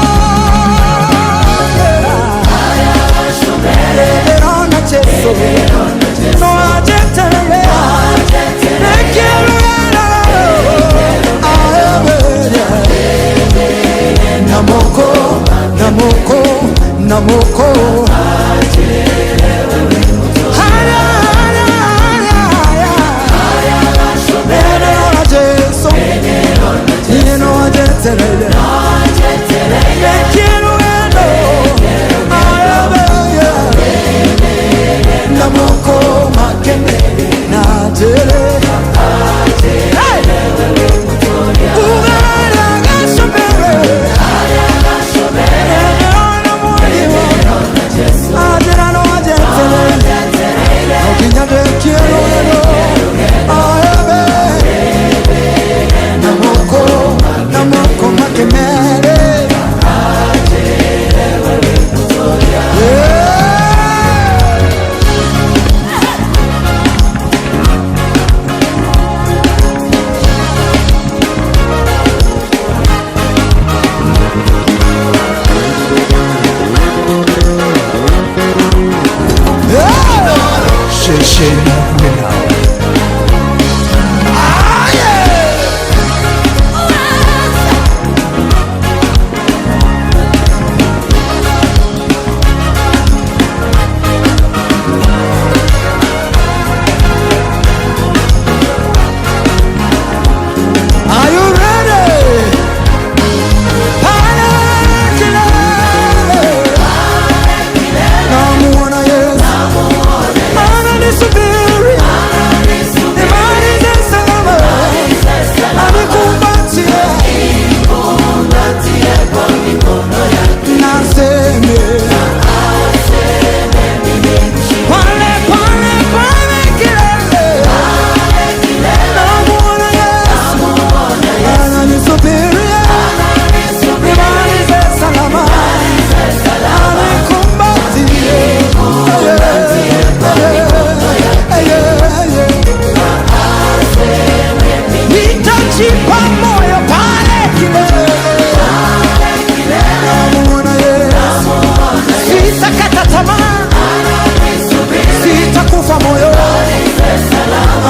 Ndĩrona Jesũ no anjetereire Namoko, namoko, namoko. Haya, haya, haya, haya. Ndĩrona Jesũ niĩ no anjetereire Ndekĩrũgendo aebe Namoko makene na njĩre. Hey! Ugarĩa gacũmbĩrĩ. Anjĩra no anjeterere no nginya ndĩkie rũgendo aebe Namoko, namoko makemere. Yeah! Ceceni hakuhĩ nawe. Are you ready? Pale kilele. Namuona Yesu. Ananisubiri. Nimalize salama. Anikumbatie. Naseme. Pale, pale, pale kilele. Namuona Yesu. Ananisubiri. Nimalize salama. Anikumbatie. Nitajipa moyo pale kilele. Namuona Yesu. Sitakata tamaa. Sitakufa moyo.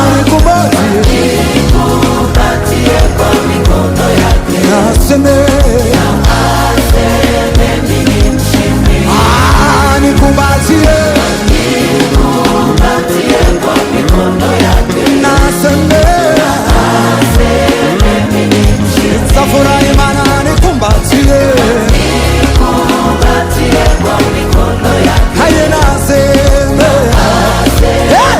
Anikumbatie. Naseme. Anikumbatie. Naseme. Nitafurahi maana anikumbatie. Haye naseme. Hey!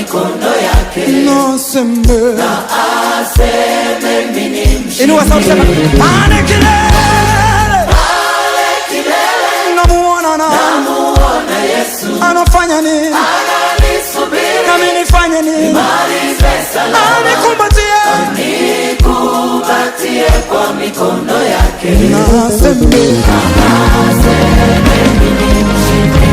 mikono yake. Naseme na aseme mimi ni mshindi. Inua sauti sema pale kilele, pale kilele namuona na namuona Yesu anafanya nini, ananisubiri nami nifanye nini, nimalize salama, anikumbatie, anikumbatie kwa mikono yake. Naseme aseme mimi ni mshindi.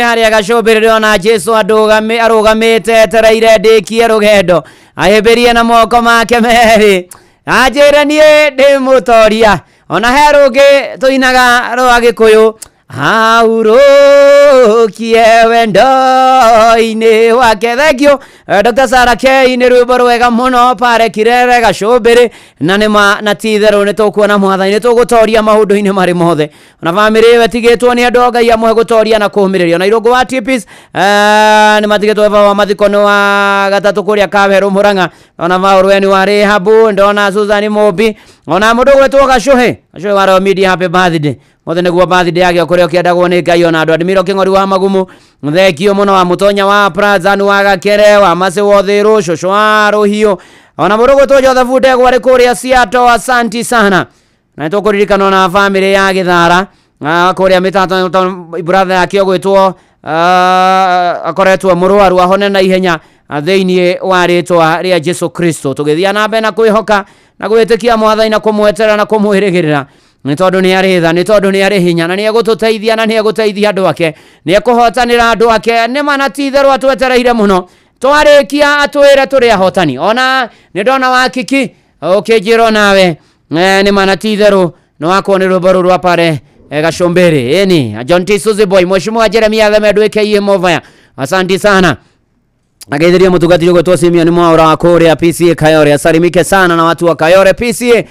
Harĩa gacũmbĩrĩrio na Jesu arũgamĩte etereire ndĩkie rũgendo, ahĩmbĩrie na moko make merĩ, anjĩre niĩ ndĩ mũtoria. Ona he rũngĩ tũinaga rwa Gĩkũyũ, ahurũkie wendo-inĩ wake. Thank you Dr. Sarah K, nĩ rwĩmbo rwega mũno pare kirere gacũmbĩrĩ, na nĩma na ti itherũ nĩ tũkuona Mwathani, nĩ tũgũtoria maũndũ-inĩ marĩ mothe. Ona bamĩrĩ ĩyo ĩtigĩtwo nĩ andũ, Ngai amũhe gũtoria na kũũmĩrĩria. Ona Irũngũ wa TPs nĩ matigĩtwo baba wa mathiko nĩ wa gatatũ kũrĩa Kawerũ Mũrang'a. Ona Maũrweni wa Rehabu, ndona Susan Mũmbi, ona mũndũ ũgwĩtwo Gacũhĩ, Gacũhĩ wa Royal Media, happy birthday. Mothe nĩguo birthday yake kũrĩa ũkĩendagwo nĩ Ngai. Ona andũ Admiro Kĩng'ori wa Magumu, thengio mũno, wa Mũtonya wa Prazan wa Gakere, wa Mase Wothiru, cũcũ wa Rũhiũ, ona mũndũ ũgwĩtwo Joseph Ndegwa arĩ kũrĩa Seattle, asanti sana. Na nĩtũkũririkana na bamĩrĩ ya Gĩthara kũrĩa mĩtato, brother yake ũgwĩtwo akoretwo mũrwaru, ahone na ihenya thĩinĩ wa rĩtwa rĩa Jesu Kristo. Tũgĩthiĩ na mbere na kwĩhoka na gwĩtĩkia Mwathani na kũmweterera na kũmwĩrĩgĩrĩra, nĩ tondũ nĩ arĩ tha, nĩ tondũ nĩ arĩ hinya, na nĩ egũtũteithia, na nĩ egũteithia andũ ake, nĩ ekũhotanĩra andũ ake. Nĩ ma na ti itherũ atwetereire mũno, twarĩkia atwĩre tũrĩ ahotani. Ona nĩ ndona wakiki ũkĩnjĩra nawe nĩ ma na ti itherũ nĩ wakwo nĩ rwĩmbo rũrũ rwa pare Gacũmbĩrĩ. Ĩni John T. Suzy Boy, Mheshimiwa Jeremia Themedu aka Movaya, asanti sana. Ageithirio mũtungatĩri ũgwĩtwo Simeon Mwaura wa kũrĩa PCA Kayore, asalimike sana na watu wa Kayore PCA.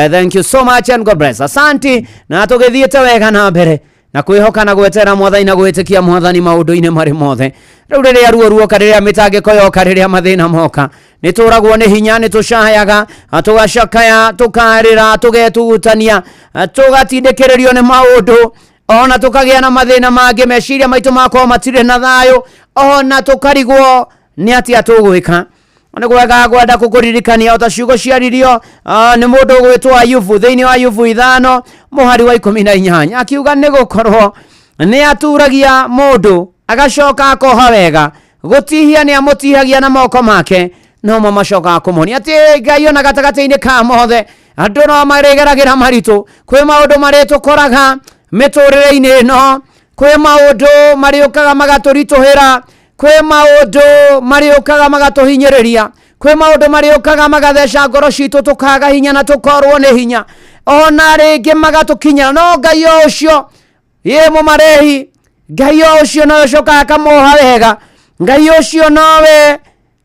Thank you so much and God bless. Asanti. Na tũgĩthiĩte wega na mbere na kwĩhoka na gwetera Mwathani na gwĩtĩkia Mwathani maũndũ-inĩ marĩ mothe. Rĩu rĩrĩa ruo ruoka, rĩrĩa mĩtangĩko yoka, rĩrĩa mathĩna moka, nĩ tũragwo nĩ hinya, nĩ tũcayaga, tũgacakaya, tũkarĩra, tũgetugutania, tũgatindĩkĩrĩrio nĩ maũndũ, ona tũkagĩa na mathĩna mangĩ, meciria maitũ makorwo matirĩ na thayũ, ona tũkarigwo nĩ atĩa tũgwĩka. Nĩ kwega kwenda kũkũririkania ota ciugo ciaririo nĩ mũndũ ũgwĩtwo Ayubu thĩinĩ wa Ayubu 5 mũhari wa 18, akiuga nĩ gũkorwo nĩ aturagia mũndũ agacoka akoha wega, gũtihia nĩ amũtihagia na moko make, no mo macokaga kũmuonia atĩ Ngai ona gatagatĩ-inĩ ka mothe andũ no marĩgeragĩra maritũ. Kwĩ maũndũ marĩtũkoraga mĩtũrĩre-inĩ ĩno, kwĩ maũndũ marĩũkaga magatũritũhĩra, kwĩ maũndũ marĩũkaga magatũhinyĩrĩria, kwĩ maũndũ marĩũkaga magatheca ngoro citũ tũkaga hinya na tũkorwo nĩ hinya, ona rĩngĩ magatũkinyĩra. No Ngai o ũcio ĩ mũmarehi, Ngai o ũcio nowe ũcokaga akamoha wega, Ngai ũcio nowe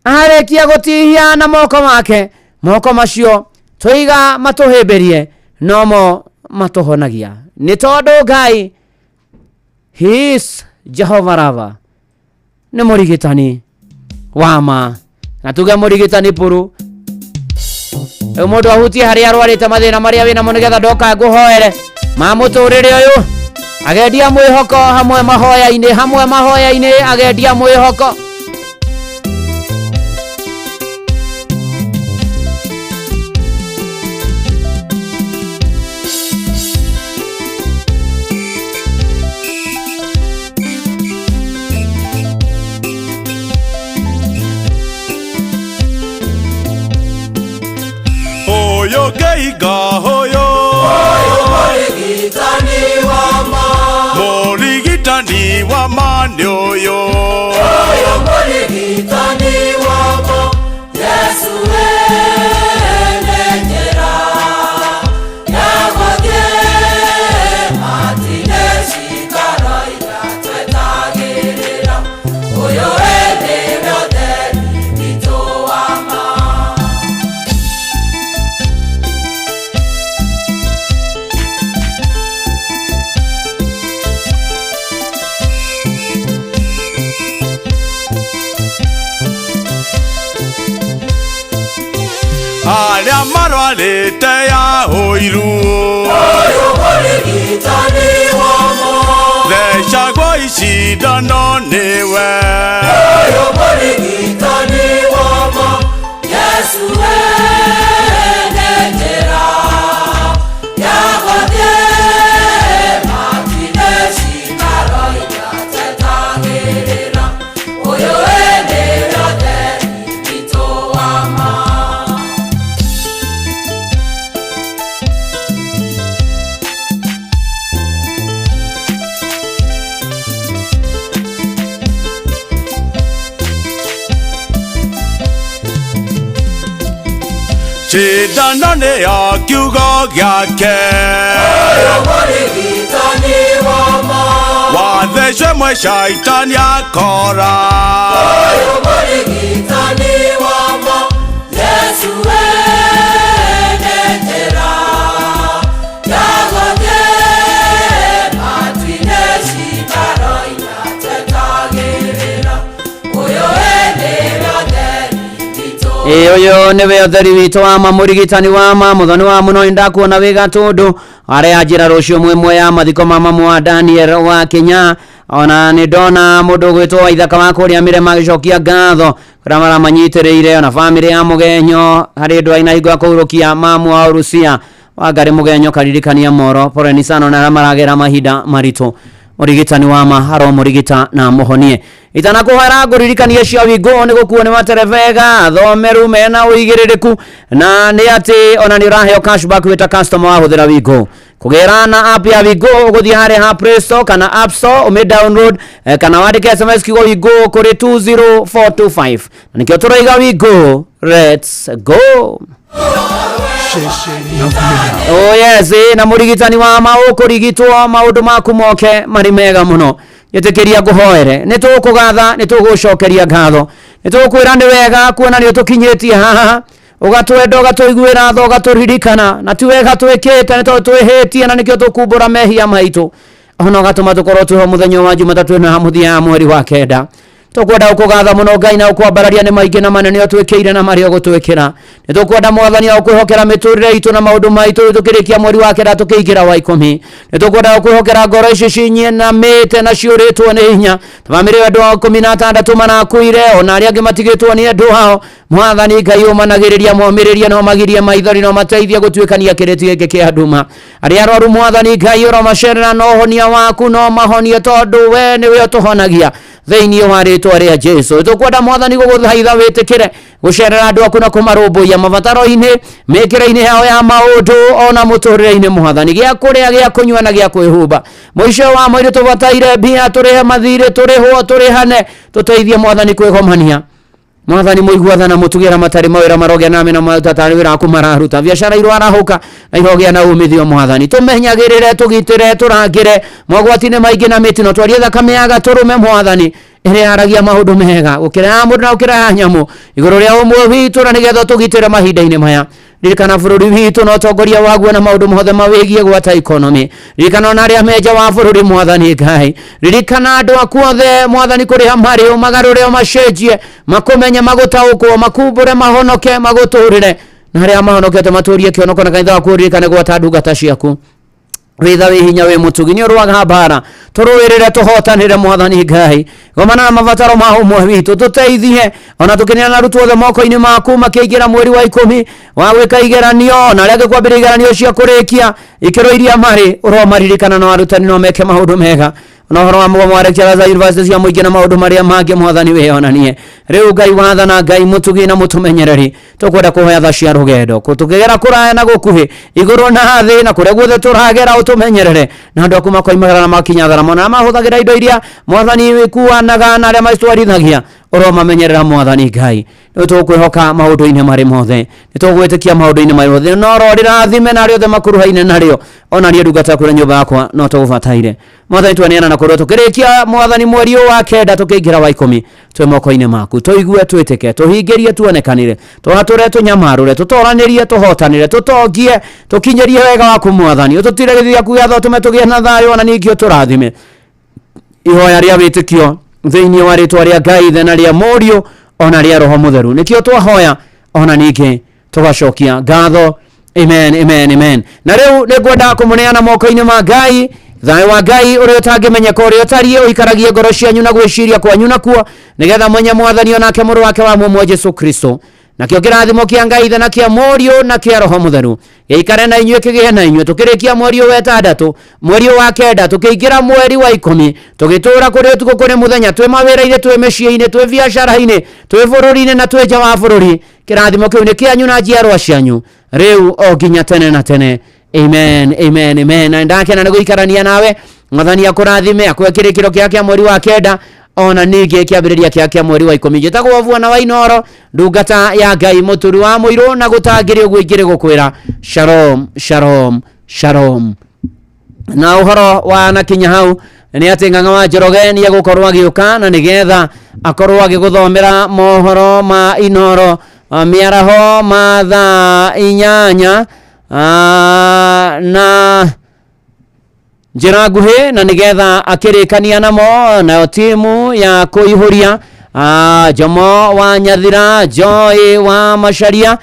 arĩkia gũtihia na moko make, moko macio tũiga matũhĩmbĩrie, nomo matũhonagia, nĩ tondũ Ngai, he is Jehovah Rapha, nĩ mũrigitani wa ma, na tuge mũrigitani puru. Rĩu mũndũ ahutie harĩa arwarĩte mathĩna marĩa wĩnamo, nĩgetha ndoka ngũhoere ma mũtũrĩre ũyũ, agendia mwĩhoko hamwe mahoya-inĩ, hamwe mahoya-inĩ agendia mwĩhoko. Hoyo geiga hoyo, hoyo mũrigitani wa ma, mũrigitani wa ma nĩ ũyũ, hoyo mũrigitani wa ma, Yesu ene njĩra ya gũthiĩ matinĩ cikaro iratwetagĩrĩra, ũyũ ĩnĩwe ũtheri witũ wa ma. Arĩa marwarĩte ya ũiru, ũyũ mũrigitani wa ma, thecagwo cindano nĩwe. Ũyũ mũrigitani wa ma, Yesu we nĩ njĩra ya gũthiĩ matu-inĩ, ciikaro iria tetagĩrĩra. Ũyũ we nĩwe ũtheri witũ wa ma. Cindano nĩyo kiugo gĩake. Ũyũ mũrigitani wa ma, Wathecwe mwe caitani akora. Ũyũ mũrigitani wa ma, Yesu we nĩ njĩra ya gũthiĩ matu-inĩ, ciikaro iria tetagĩrĩra. Ũyũ we nĩwe ũtheri witũ. Ĩ ũyũ nĩwe ũtheri witũ wa ma, mũrigitani wa ma, mũthoni wa mũno. Nĩndakuona wĩ gatũndũ arĩa njĩra rũciũ mwĩmwe ya mathiko ma mamu wa Daniel wa Kenya. Ona nĩ ndona mũndũ ũgwĩtwo Waithaka wa kũrĩa Mĩrema agĩcokia ngatho kũrĩa maramanyitĩrĩire, ona bamĩrĩ ya Mũgenyo harĩ andũ aina hingo ya kũhurũkia mamu wa Urusia Wangari Mũgenyo karirikania moro poleni sana na arĩa maragera mahinda maritũ. Mũrigitani wa ma aromũrigita na mũhonie. Itanakũhera ngũririkanie cia wingũ nĩ gũkuo nĩ materebega thomeru mena ũigĩrĩrĩku, na nĩ atĩ ona nĩ ũraheo cashback wĩta customer wahũthĩra wingũ kũgĩra na app ya wingũ. Ũgũthiĩ harĩa ha Play Store kana App Store ũmĩ download kana wandĩke SMS kiugo wingũ kũrĩ 20425, na nĩkĩo tũroiga wingũ, let's go. Oh yes, na mũrigitani wa ma ũkũrigitwo maũndũ maku moke marĩ mega mũno. Njĩtĩkĩria ngũhoere. Nĩ tũgũkũgatha, nĩ tũgũcokeria ngatho, nĩ tũgũkwĩra nĩ wega kuona nĩ ũtũkinyĩtie haha, ũgatwenda, ũgatũiguĩra tha, ũgatũririkana, na ti wega twĩkĩte, nĩ tondũ twĩhĩtie na nĩkĩo tũkumbũra mehia maitũ, ona ũgatũma tũkorwo twĩho mũthenya wa Jumatatũ ĩno ya mũthia ya mweri wa kenda. Tũkwenda gũkũgatha mũno Ngai na gũkwambararia nĩ maingĩ na manene ũtwĩkĩire na marĩa ũgũtwĩkĩra. Nĩ tũkwenda Mwathani gũkwĩhokera mĩtũrĩre itũ na maũndũ maitũ rĩu tũkĩrĩkia mweri wa kenda tũkĩingĩra wa 10. Nĩ tũkwenda gũkwĩhokera ngoro ici cinyiinamĩte na ciũrĩtwo nĩ hinya, ta bamĩrĩ ya andũ 16 marakuire, ona arĩa angĩ matigĩtwo nĩ andũ ao. Mwathani Ngai ũmanagĩrĩria, momĩrĩrie, no magirie maithori, no mateithie gũtuĩkania kĩrĩti gĩkĩ kĩa nduma. Arĩa arwaru Mwathani Ngai ũromacerera na ũhonia waku, no mahonie tondũ we nĩwe ũtũhonagia thĩinĩ wa rĩtwa rĩa Jesu. Tũkwenda Mwathani gũgũthaitha wĩtĩkĩre gũcerera andũ aku na kũmarũmbũiya mabataro-inĩ, mĩkĩre-inĩ yao ya maũndũ, ona mũtũrĩre-inĩ Mwathani, gĩa kũrĩa, gĩa kũnyua na gĩa kwĩhumba. Mũico wa mweri tũbataire mbia tũrĩhe mathirĩ, tũrĩhwo, tũrĩhane, tũteithie Mwathani kwĩgomania. Mwathani mũiguathana na mũtugĩra matarĩ mawĩra marogĩa name na matarĩ wĩra waku mararuta biacara irwarahũka na irogĩa na umithio. Mwathani tũmenyagĩrĩre, tũgitĩre, tũrangĩre mogwati-inĩ maingĩ na mĩtino, twarie thakame ya gatũrũme Mwathani ĩrĩa yaragia maũndũ mega gũkĩra ya mũndũ na gũkĩra ya nyamũ igũrũ rĩa ũmwe witũ, na nĩgetha tũgitĩre mahinda-inĩ maya. Ririkana bũrũri witũ na ũtongoria waguo na maũndũ mothe mawĩgiĩ gwata economy. Ririkana ona arĩa menja wa bũrũri Mwathani Ngai. Ririkana andũ aku othe Mwathani kũrĩa marĩ, ũmagarũre, ũmacenjie, makũmenye, magũtaũkwo, makumbũre, mahonoke, magũtũrĩre, na arĩa mahonokete matũrie kĩhonoko na kanitha waku ũririkane gwata ndungata ciaku. Witha wĩ hinya, wĩ mũtugi, nĩ ũrũaga mbara, tũrũĩrĩre, tũhotanĩre Mwathani Ngai. Gomana na mabataro ma ũmwe witũ, tũteithie ona tũkĩneana arutwo othe moko-inĩ maku makĩingĩra mweri wa 10 wa gwĩka igeranio, na arĩa angĩ kwambĩrĩria igeranio cia kũrĩkia ikĩro iria marĩ, ũromaririkana no arutani no meke maũndũ mega na ũhoro wa mũgomo wa lecturers a university cia mũingĩ na maũndũ marĩa mangĩ Mwathani wĩyonanie. Rĩu Ngai wathana, Ngai mũtugi na mũtũmenyereri, tũkwenda kũhoya tha cia rũgendo tũkĩgera kũraya na gũkuhĩ, igũrũ na thĩ, na kũrĩa guothe tũragera ũtũmenyerere, na andũ aku makoimagara na makinya tharama, na mahũthagĩra indo iria Mwathani wĩkuanaga na arĩa macitwarithagia ũromamenyerera Mwathani Ngai. Nĩ tũkwĩhoka maũndũ-inĩ marĩ mothe, nĩ tũgwĩtĩkia maũndũ-inĩ marĩ mothe, no rĩrathime na arĩa othe makuruhaine narĩo, ona niĩ ndungata yaku na nyũmba yakwa no tũgũbataire Mwathani. Tweneana na kũrĩa tũkĩrĩkia Mwathani mweri ũyũ wa kenda tũkĩingĩra wa 10, twĩ moko-inĩ maku. Tũigue, twĩtĩke, tũhingĩrie, tuonekanĩre, tũhatũre, tũnyamarũre, tũtoranĩrie, tũhotanĩre, tũtongie, tũkinyĩrie wega waku Mwathani. Ũtũtire gĩthithi gĩaku gĩa tha, ũtũme tũgĩe na thayũ, ona ningĩ ũtũrathime. Ihoya rĩa wĩtĩkio thĩinĩ wa rĩtwa rĩa Ngai Ithe na rĩa Mũriũ ona rĩa Roho Mũtheru nĩkĩo twahoya, ona ningĩ tũgacokia ngatho. Amen, amen, amen. Na rĩu nĩ ngwenda kũmũneana moko-inĩ ma Ngai. Thayũ wa Ngai ũrĩa ũtangĩmenyeka, ũrĩa ũtariĩ, ũikaragie ngoro cianyu na gwĩciria kwanyu nakuo, nĩgetha mwenye mwathani onake mũrũ wake wa mũmwe Jesu Kristo, nakĩo kĩrathimo kĩa Ngai Ithe na kĩa Mũriũ na kĩa Roho Mũtheru gĩikare na inyuĩ, kĩgĩe na inyuĩ. Tũkĩrĩkia mweri ũyũ wa ĩtandatũ, mweri ũyũ wa kenda, tũkĩingĩra mweri wa 10, tũgĩtũra kũrĩ ũtukũ kũrĩ mũthenya, twĩ mawĩra-inĩ, twĩ mĩciĩ-inĩ, twĩ biacara-inĩ, twĩ bũrũri-inĩ na twĩ nja wa bũrũri. Kĩrathimo kĩu nĩ kĩanyu na njiarwa cianyu rĩu o nginya tene na tene. Amen, amen, amen. Na ndakena nĩ gũikarania nawe. Mwathani akũrathime, akũhe kĩrĩkĩro kĩa kĩa mweri wa kenda, ona ningĩ kĩambĩrĩria kĩa kĩa mweri wa 10. Njĩtagwo Bwana wa Inooro, ndungata ya Ngai, mũturi wa mũirũ, na gũtangĩrĩ ũguo ingĩrĩ gũkwĩra shalom, shalom, shalom. Na ũhoro wa nakinya hau nĩ atĩ Ng'ang'a wa Njoroge nĩ egũkorwo agĩũka na nĩgetha akorwo agĩgũthomera mohoro ma Inooro mĩaraho ma thaa 8 na njĩra nguhĩ, na nĩgetha akĩrĩkania namo nayo timu ya kũihũria Jomo wa Nyathira, Joy wa Macharia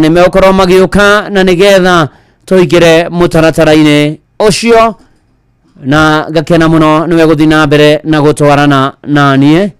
nĩ megũkorwo magĩũka na nĩgetha tũingĩre mũtaratara-inĩ ũcio, na ngakena mũno nĩwe gũthiĩ na mbere na gũtwarana na niĩ.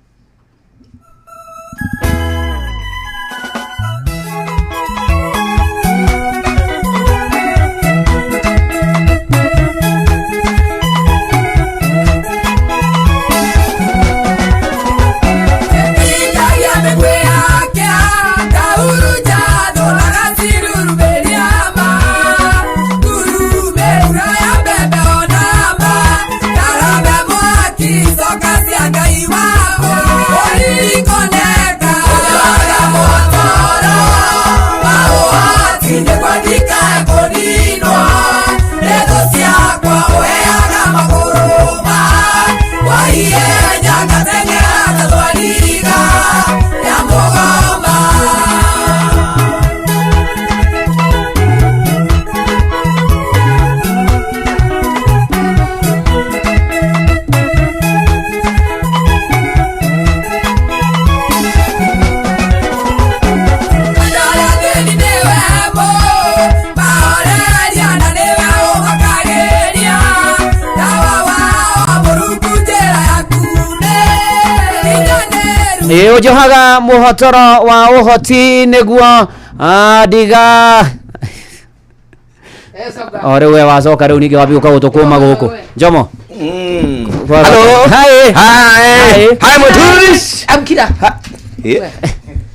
Nĩ ũnjohaga mũhotoro wa ũhoti nĩguo ndiga o rĩu we wacoka rĩu ningĩ wambia ũka gũtũkũma gũkũ Jomo. Hello. Hi. Hi. Hi, Muturi. Amkira.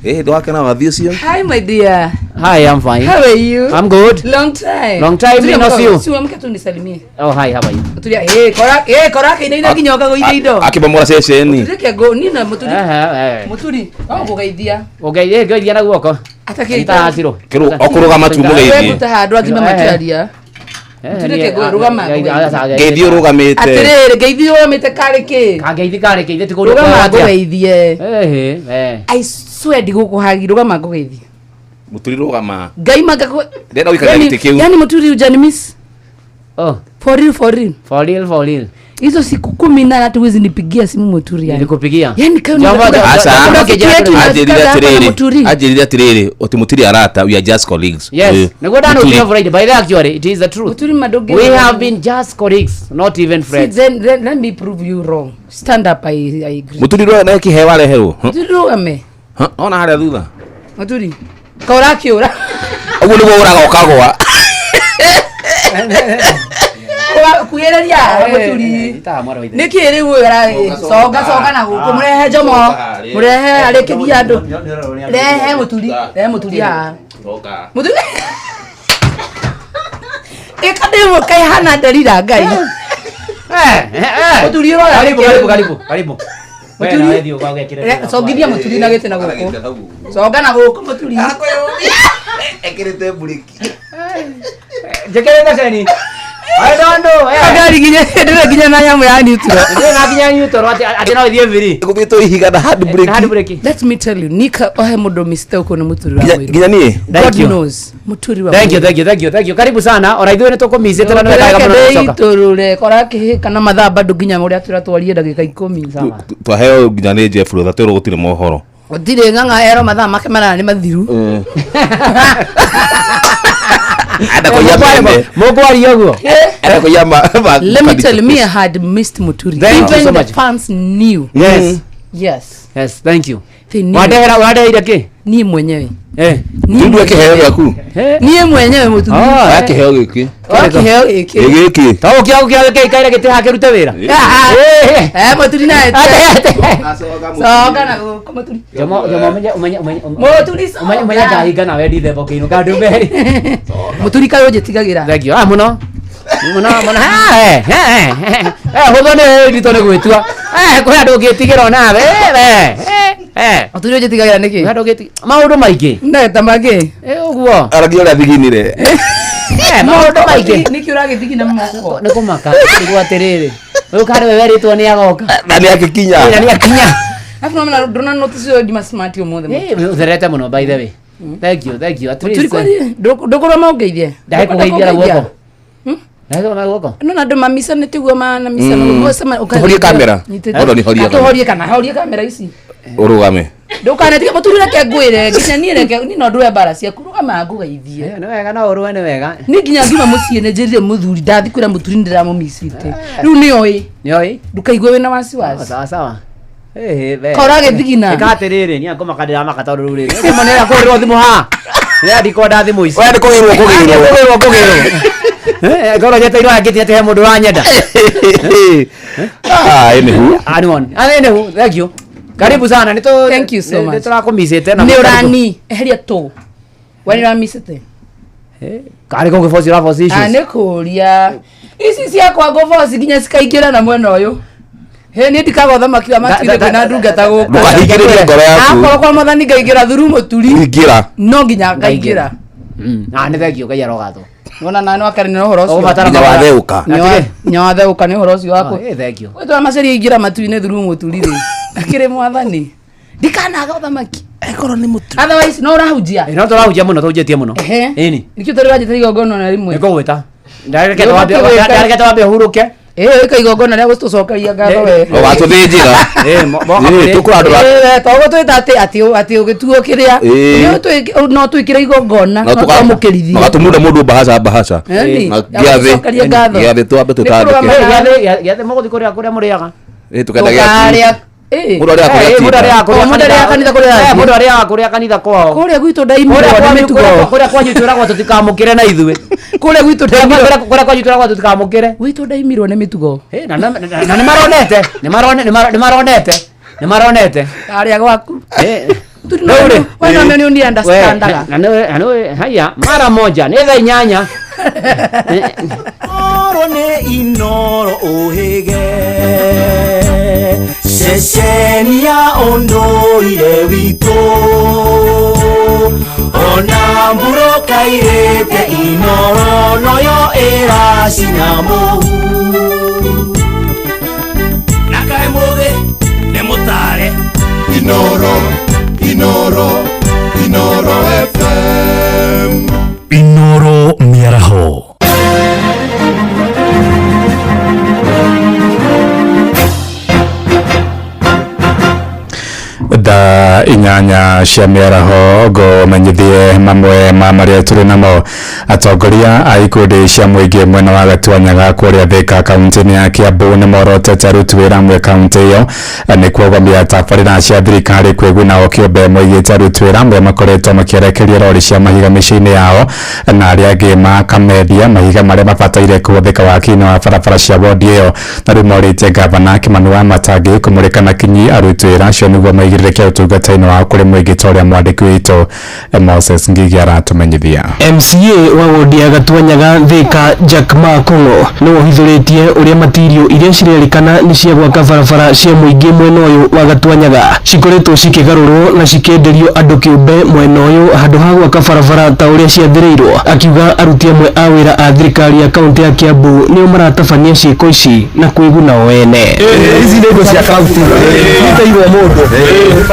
Ndwakena wathi ũcio. Hi, my dear. Hi, I'm fine. How are you? I'm good. Long time. Long time Tulia no see you. Si uamke tu nisalimie. Oh, hi, how are you? Tulia. Eh, kora kora ina nginya ũkagũithia indo. Akĩbomora ceceni. Muturi kego nina muturi. Eh. Muturi, no ngũgeithia. Ũgeithia ngeithia na guoko. Atakĩrĩ. Itacirwo. Okũrũgama tu mũgeithie. Webuta handũ agima matiaria. Muturi kego rũgama. Ngeithie ũrũgamĩte. Atĩrĩrĩ, ngeithie ũrũgamĩte karĩ kĩ? Kangeithi karĩ kĩ? Ithe ti kũria Rũgama ngũgeithie. Eh. I swear ndigũkũhagi, rũgama ngũgeithie. Muturi rũgama. Ngai manga ko. Ndĩrenda gũikaria gĩtĩ kĩu. Yani muturi hujani miss. Oh. For real, for real. For real, for real. Hizo siku 10 na hata huwezi nipigia simu muturi yani. Nilikupigia. Yani kama Jambo, Aca. rafiki yetu Anjĩrire inafikaga hapa na atĩrĩrĩ. Muturi. Anjĩrire atĩrĩrĩ, ũti Muturi arata, we are just colleagues. Yes. Nĩguo ndanũkire Friday. By the actually, it is the truth. Muturi madoge. We have been just colleagues, not even See, friends. then let me prove you wrong. Stand up, I agree. Muturi rũgama na kĩheo areherwo. Muturi rũgame. Ona harĩa thutha. Muturi. Kaũra kĩũra. Ũguo nĩguo ũraga ũkagũa. Kuhĩrĩria Muturi. Nĩkĩ rĩu ũyũ coka coka na gũkũ mũrehe Jomo. Mũrehe arĩkĩrie andũ. Rehe Muturi. Rehe Muturi haha. Muturi. Ĩka ndĩmwe kaihana nderira Ngai. Muturi ũroya Karibu, nĩkĩ? karibu, karibu, karibu. Muturi. We nawe thiĩ ũgekĩre Congithia Muturi na gĩtĩ na gũkũ. Coka na gũkũ Muturi. Ekĩrĩte mburĩki. Njĩkĩrĩte ceni. I don't know. Ngari nginya ndĩrĩ nginya na nyamũ ya neutral. Ndĩrĩ na nginya neutral atĩ no ĩthiĩ free. Gũthiĩtwo ihiga na hand brake. Na hand brake. Let me tell you, Nika ohe mũndũ mistake ũkũ nĩ Muturi wa Mũirũ. Nginya niĩ. God Thank you. knows. Muturi wa Thank you, Mũirũ. thank you, thank you, thank you. Karibu sana. Ona ithuĩ nĩ tũkũmicĩte na nĩ wega mũno gũcoka. Ndĩitũrũre kora kĩhĩka na mathaa bado nginya ũrĩa twĩra twarie ndagĩka 10. Twaheo nginya nĩ Jeff Rutha twĩrwo gũtirĩ mohoro. Gũtirĩ ng'ang'a ero mathaa make manana nĩ mathiru. Enda kũiya mbembe. Mũkwaria ũguo. Enda kũiya Let me tell you, me I had missed Muturi. Thank you Even so the much. fans knew. Yes. Yes. Yes, thank you. They knew. Wandehera wandeheire kĩ? Niĩ mwenyewe. Eh. Tundu kĩheo gĩaku. Niĩ mwenyewe Muturi. Oya kĩheo gĩkĩ. Oya kĩheo gĩkĩ. Ĩ gĩkĩ. To gũkĩa gũkĩa gĩkaire gĩtĩ hakĩrute wĩra. Eh, Muturi naye. Coka na gũkũ Muturi. Jomo jomo umenye umenye umenye Muturi coka. umenye umenye ndahinga nawe ndithemba ũkĩinũka ndũmeri. Muturi kaĩ ũnjĩtigagĩra. Thank you. Ah mũno. Mũno mũno. Eh eh eh hũthũ nĩ nditũ nĩ gwĩtua. Eh kwĩ andũ ũngĩtigĩra onawe. Eh eh. Muturi ũnjĩtigagĩra nĩkĩ? Kwĩ andũ ũngĩtigĩra maũndũ maingĩ. Ne ta mangĩ. Eh ũguo. Aragia ũrĩa thiginire. Eh maũndũ maingĩ. Nĩkĩ ũragĩthigina moko? Nĩ kũmaka. Nĩguo atĩrĩrĩ. Ũyũ karĩ we werĩtwo nĩ agoka. Na nĩ akĩkinya. Na nĩ akinya. Alafu naona ndona notice ũyũ ndima smart ũmũthĩ. Eh ũtherete mũno by the way. Thank you, thank you. At Muturi least. kwani ndũkũrwo maũngeithie? Ndakũgeithia na guoko. Ndakũgeithia na guoko. No na andũ mamicanĩte ũguo manamicana ũguo cema Tũhorie kamera. Hold on, horia kamera. Tũhorie kana horie kamera ici. Ũrũgame. Ndũkanetige Muturi reke ngwĩre nginya niĩ reke niĩ no ndũe mbara ciaku rũgama ngũgeithie. Nĩ wega no ũrũe nĩ wega. Niĩ nginya ngiuma mũciĩ nĩ njĩrire mũthuri ndathi kwĩra mũthuri nĩ ndĩramũmicite. Rĩu nĩ oĩ. Nĩ oĩ. Ndũkaigue wĩna wasiwasi. Sawa sawa. Eh eh. Kora gĩthigina. Ĩka atĩrĩrĩ niĩ ngũmaka ndĩramaka tondũ rĩu rĩrĩ. Ngũma nĩ kũhũrĩrwo thimũ haha. Nĩ ndikwenda thimũ ici. We nĩ kũgĩrwo kũgĩrwo. Kũgĩrwo kũgĩrwo. Eh ngoro nyeteirwo angĩtia atĩ he mũndũ ũranyenda. Ah, anywho. Anyone. Anywho, thank you. Karibu sana. Nĩ Thank you so much. Nĩ tũrakũmicĩte na Nĩ ũrani eheria tũ. We nĩ ũramicĩte? Karĩ kũngĩboci ũraboci Ah, issues. nĩ kũria. Ici ciakwa ngũboci nginya cikaingĩra na mwena ũyũ. Hĩ niĩ ndikaga ũthamaki wa matu-inĩ kwĩna ndungata gũkũ. Ndũkahingĩrĩrie ngoro yaku. Akorwo kwa mwathani ngaingĩra thuru mũturi. Ingĩra. No nginya ngaingĩra. Ah, nĩ thank you Ngai arogathwo. Wona na no akarĩ nĩ ũhoro ũcio. Ũgũbatara Nginya watheũka. Nginya watheũka nĩ ũhoro ũcio waku. Eh thank you. Wetwa maceria ingĩra matu-inĩ thuru mũturi rĩ. Akĩrĩ mwathani. Ndikanaga ũthamaki. Akorwo nĩ mũturi. Otherwise no ũrahunjia. No tũrahunjia mũno tũhunjĩtie mũno. Ehe. Ĩni. Nĩkĩo tũrĩ wanjĩte igongona na rĩmwe. Nĩngũgwĩta. Ndarekete wambe ũhurũke. Ĩĩ ĩka igongona rĩa gũtũcokeria ngatho we. Ũgatũthĩnjĩra. Eh tũkũrandũra. Ĩĩ toguo twĩta atĩ atĩ atĩ ũgĩtuo kĩrĩa. Ĩĩ. Nĩ no twĩkĩre igongona no twamũkĩrithie. Ũgatũmunda mũndũ mbahaca mbahaca. Ĩni. Na gĩathĩ. Gũcokeria ngatho. Gĩathĩ twambe tũtandĩke. Gĩathĩ mũgũthiĩ kũrĩa kũrĩa mũrĩaga. Ĩ tũkenda gĩathĩ. Tũkarĩa. Ĩĩ. Mũndũ arĩaga kũrĩa Mũndũ arĩaga O, mũndũ arĩaga kanitha kũrĩa Eh, athiĩ. mũndũ arĩaga kũrĩa kanitha kwao. Kũrĩa gwitũ ndaimirwo Kũrĩa nĩ kwanyu- mĩtugo. kũrĩa kwanyu twĩragwo tũtikamũkĩre na ithuĩ. Kũrĩa gwitũ ndaimirwo. Kũrĩa kwanyu twĩragwo tũtikamũkĩre. Gwitũ ndaimirwo nĩ mĩtugo. Eh, na na nĩ maronete. Nĩ marone nĩ maronete. Nĩ maronete. Arĩa gwaku. Eh. Turi no we no nĩ ũni understandaga. Na nĩ na nĩ haya mara moja nĩ thaa inyanya. Inoro nĩ inoro ũhĩge ceceni ya ũndũire witũ ona mburũka irĩte inoro noyo ĩracina mũhu na kaĩ mũthĩ nĩ mũtare Inoro, Inoro, Inoro FM. Inoro Mĩaraho. Thaa inyanya cia mĩaraho ngũmenyithie mamwe ma marĩa tũrĩ namo. Atongoria a ikundi cia mũingĩ mwena wa Gatuanyaga kũrĩa Thika kaunti-inĩ ya Kiambu nĩ morotete aruti wĩra amwe kaunti ĩyo nĩ kuogomia tabarĩra cia thirikari kwĩguna o kĩũmbe. Moigĩte aruti wĩra amwe makoretwo makĩerekeria rori cia mahiga mĩciĩ-inĩ yao na arĩa angĩ makamendia mahiga marĩa mabataire kũhũthĩka waki-inĩ wa barabara cia wodi ĩyo. Na rĩu morĩtie ngavana Kimani Wamatangi kũmũrĩka na kinyi aruti wĩra acio nĩguo maigĩrĩrĩke ũtungata-inĩ wao kũrĩ mũingĩ ta ũrĩa mwandĩki witũ Moses Ngigi aratũmenyithia. MCA wa wodi ya Gatuanyaga Thika Jack Makong'o nĩwe ũhithũrĩtie ũrĩa matirio iria cirerĩkana nĩ cia gwaka barabara cia mũingĩ mwena ũyũ wa Gatuanyaga cikoretwo cikĩgarũrwo na cikĩenderio andũ kĩũmbe mwena ũyũ handũ ha gwaka barabara ta ũrĩa ciathĩrĩirwo. Akiuga aruti amwe a wĩra a thirikari ya kaunti ya Kiambu nĩo maratabania ciĩko ici na kwĩguna o ene. Ici nĩ indo cia kaunti iteirwo mũndũ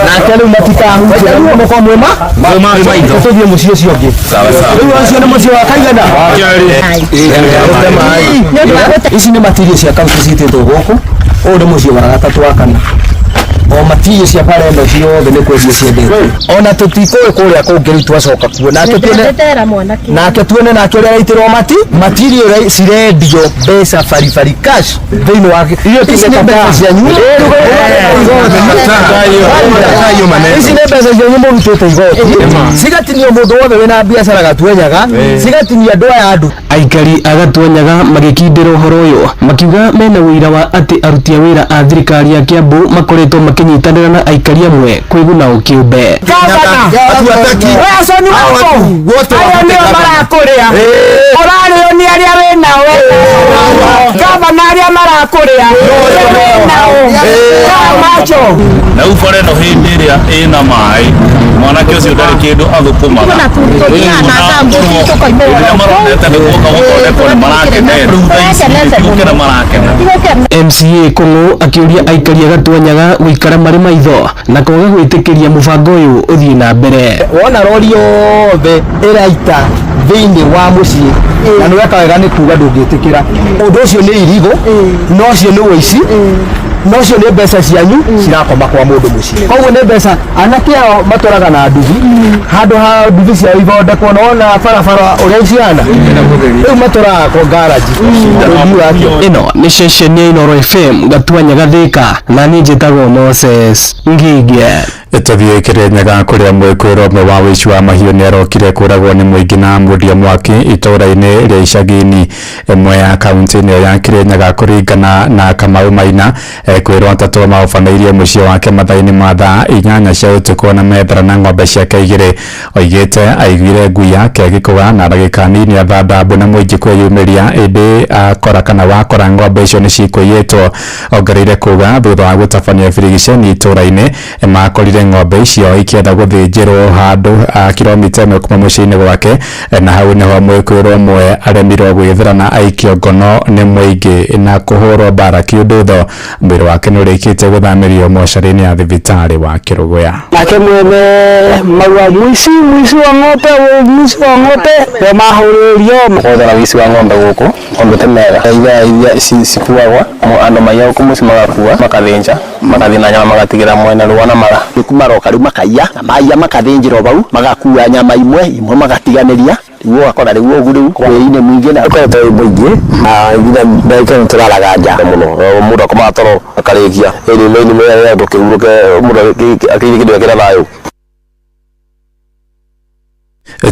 nake rĩu matikahutia rĩu mũkorwo mwĩma tũthiĩ mũciĩ ũcio ũngĩ rĩu acio nĩ mũciĩ wa kaigana ici nĩ matirio cia kaunti citĩtwo gũkũ ũyũ nĩ mũciĩ wa gatatũ wa kana O matirio cia bara ĩno ciothe nĩ kwendio ciendetio. Ona tũtikũĩ kũrĩa kũngĩ rĩu twacoka kuo nake tuone nake tuone nake ũrĩa araitĩrwo matirio cirendio mbeca baribari cash thĩinĩ wa ici nĩ mbeca cianyu, ici nĩ mbeca cianyu mũrutĩte igoti, cigatinio mũndũ wothe wĩna biacara Gatuanyaga, cigatinio andũ aya andũ. Aikari a Gatuanyaga magĩkindĩra ũhoro ũyũ makiuga mena ũira wa atĩ aruti a wĩra a thirikari ya Kiambu makoretwo makĩnyitanĩra na aikari amwe kwĩguna ũkĩũmbe. Ayo nĩo marakũrĩa, ũrarĩo nĩ arĩa wĩnao, gavana arĩa marakũrĩa wĩnao macho. Na rĩu bara ĩno hĩndĩ ĩrĩa ĩna maĩ mwanake ũcio ndarĩ kĩndũ athũkũmaga, rĩrĩa maronete nĩ guoka gũthondekwo nĩ marakenera, rĩu thaa ici tigũkena marakena. MCA Kung'u akĩũria aikari a Gatuanyaga gũikara marĩ maitho na kwaga gwĩtĩkĩria mũbango ũyũ ũthiĩ na mbere. Wona rori yothe ĩraita thĩinĩ wa mũciĩ na nĩ weka wega nĩ kuga ndũngĩtĩkĩra ũndũ ũcio, nĩ irigo na ũcio nĩ ũici na ũcio nĩ mbeca cianyu cirakoma kwa mũndũ mũciĩ. Koguo nĩ mbeca anake ao matwaraga na nduthi, handũ ha nduthi ciao ithondekwo na wona barabara ũrĩa cihana rĩu matwaraga kwa garaji. Ĩno nĩ ceceni ya Inooro FM Gatuanyaga Thika, na niĩ njĩtagwo Moses Ngige. Tũthiĩ Kĩrĩnyaga kũrĩa mwĩkũĩrwo ũmwe wa ũici wa mahiũ nĩarokire kũragwo nĩ mũingĩ na amũria mwaki itũũra-inĩ rĩa Icagi-inĩ ĩmwe ya kaunti-inĩ ya Kĩrĩnyaga. Kũringana na Kamau Maina, kwĩrwo atatũ maũbanĩirie mũciĩ wake mathaa-inĩ ma thaa 8 cia ũtukũ na methara na ng'ombe ciake 2. Oigĩte aiguire ngui yake ĩgĩkũga na ndagĩka nini athandambu na mũingĩ kwĩyumĩria, ĩndĩ akora kana wakora ng'ombe icio nĩ cikũiyĩtwo. Ongereire kuga thutha wa gũtabania birigiceni itũũra-inĩ makorire ng'ombe icio ikĩenda gũthĩnjĩrwo handũ kilomita 1 kuma mũciĩ-inĩ gwake, na hau nĩho mwĩkũĩrwo ũmwe aremirwo gwĩthera na aikio ngono nĩ mũingĩ na kũhũrwo mbara kĩũndũtho. Mwĩrĩ wake nĩ ũrĩkĩtie gũthamĩrio mocarĩ-inĩ ya thibitarĩ wa Kĩrũgũya. Nake mwene marua mũici wa ng'ombe, mũici wa ng'ombe we mahũrĩrio mũkothera ũici wa ng'ombe gũkũ ũndũ ti mega, iria cikuagwa andũ maiya gũkũ mũciĩ magakua makathĩnja makathĩ na nyama magatigĩra mwene rũa na mara. Maroka rĩu makaiya na maiya makathĩnjĩrwo vau magakua nyama imwe imwe magatiganĩria, rĩu ũgakora rĩu ũgu rĩu wĩinĩ mũingĩ na ũkoretwo wĩ mũingĩ na nginya ndagĩka ĩno tũraraga nja mũno, mũndũ akomaga toro akarĩkia ĩrĩ ndũkĩhurũke mũndũ akĩire kĩndũ gĩake na thayũ.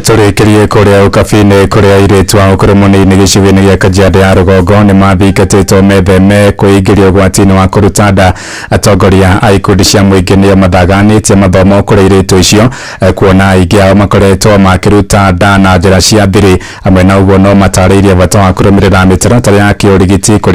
Tũrĩkĩrie kũrĩa ũkabi-inĩ kũrĩa airĩtu a ũkũrũ mũnini gĩcigo-inĩ gĩa Kajiado ya rũgongo nĩ mathingatĩtwo metheme kwĩingĩria ũgwati-inĩ wa kũruta nda. Atongoria a ikundi cia mũingĩ nĩo mathaganĩtie mathomo kũrĩ airĩtu icio, kuona aingĩ ao makoretwo makĩruta nda na njĩra cia thiri. Hamwe na ũguo no matarĩirie bata wa kũrũmĩrĩra mĩtaratara ya kĩũrigiti kũrĩa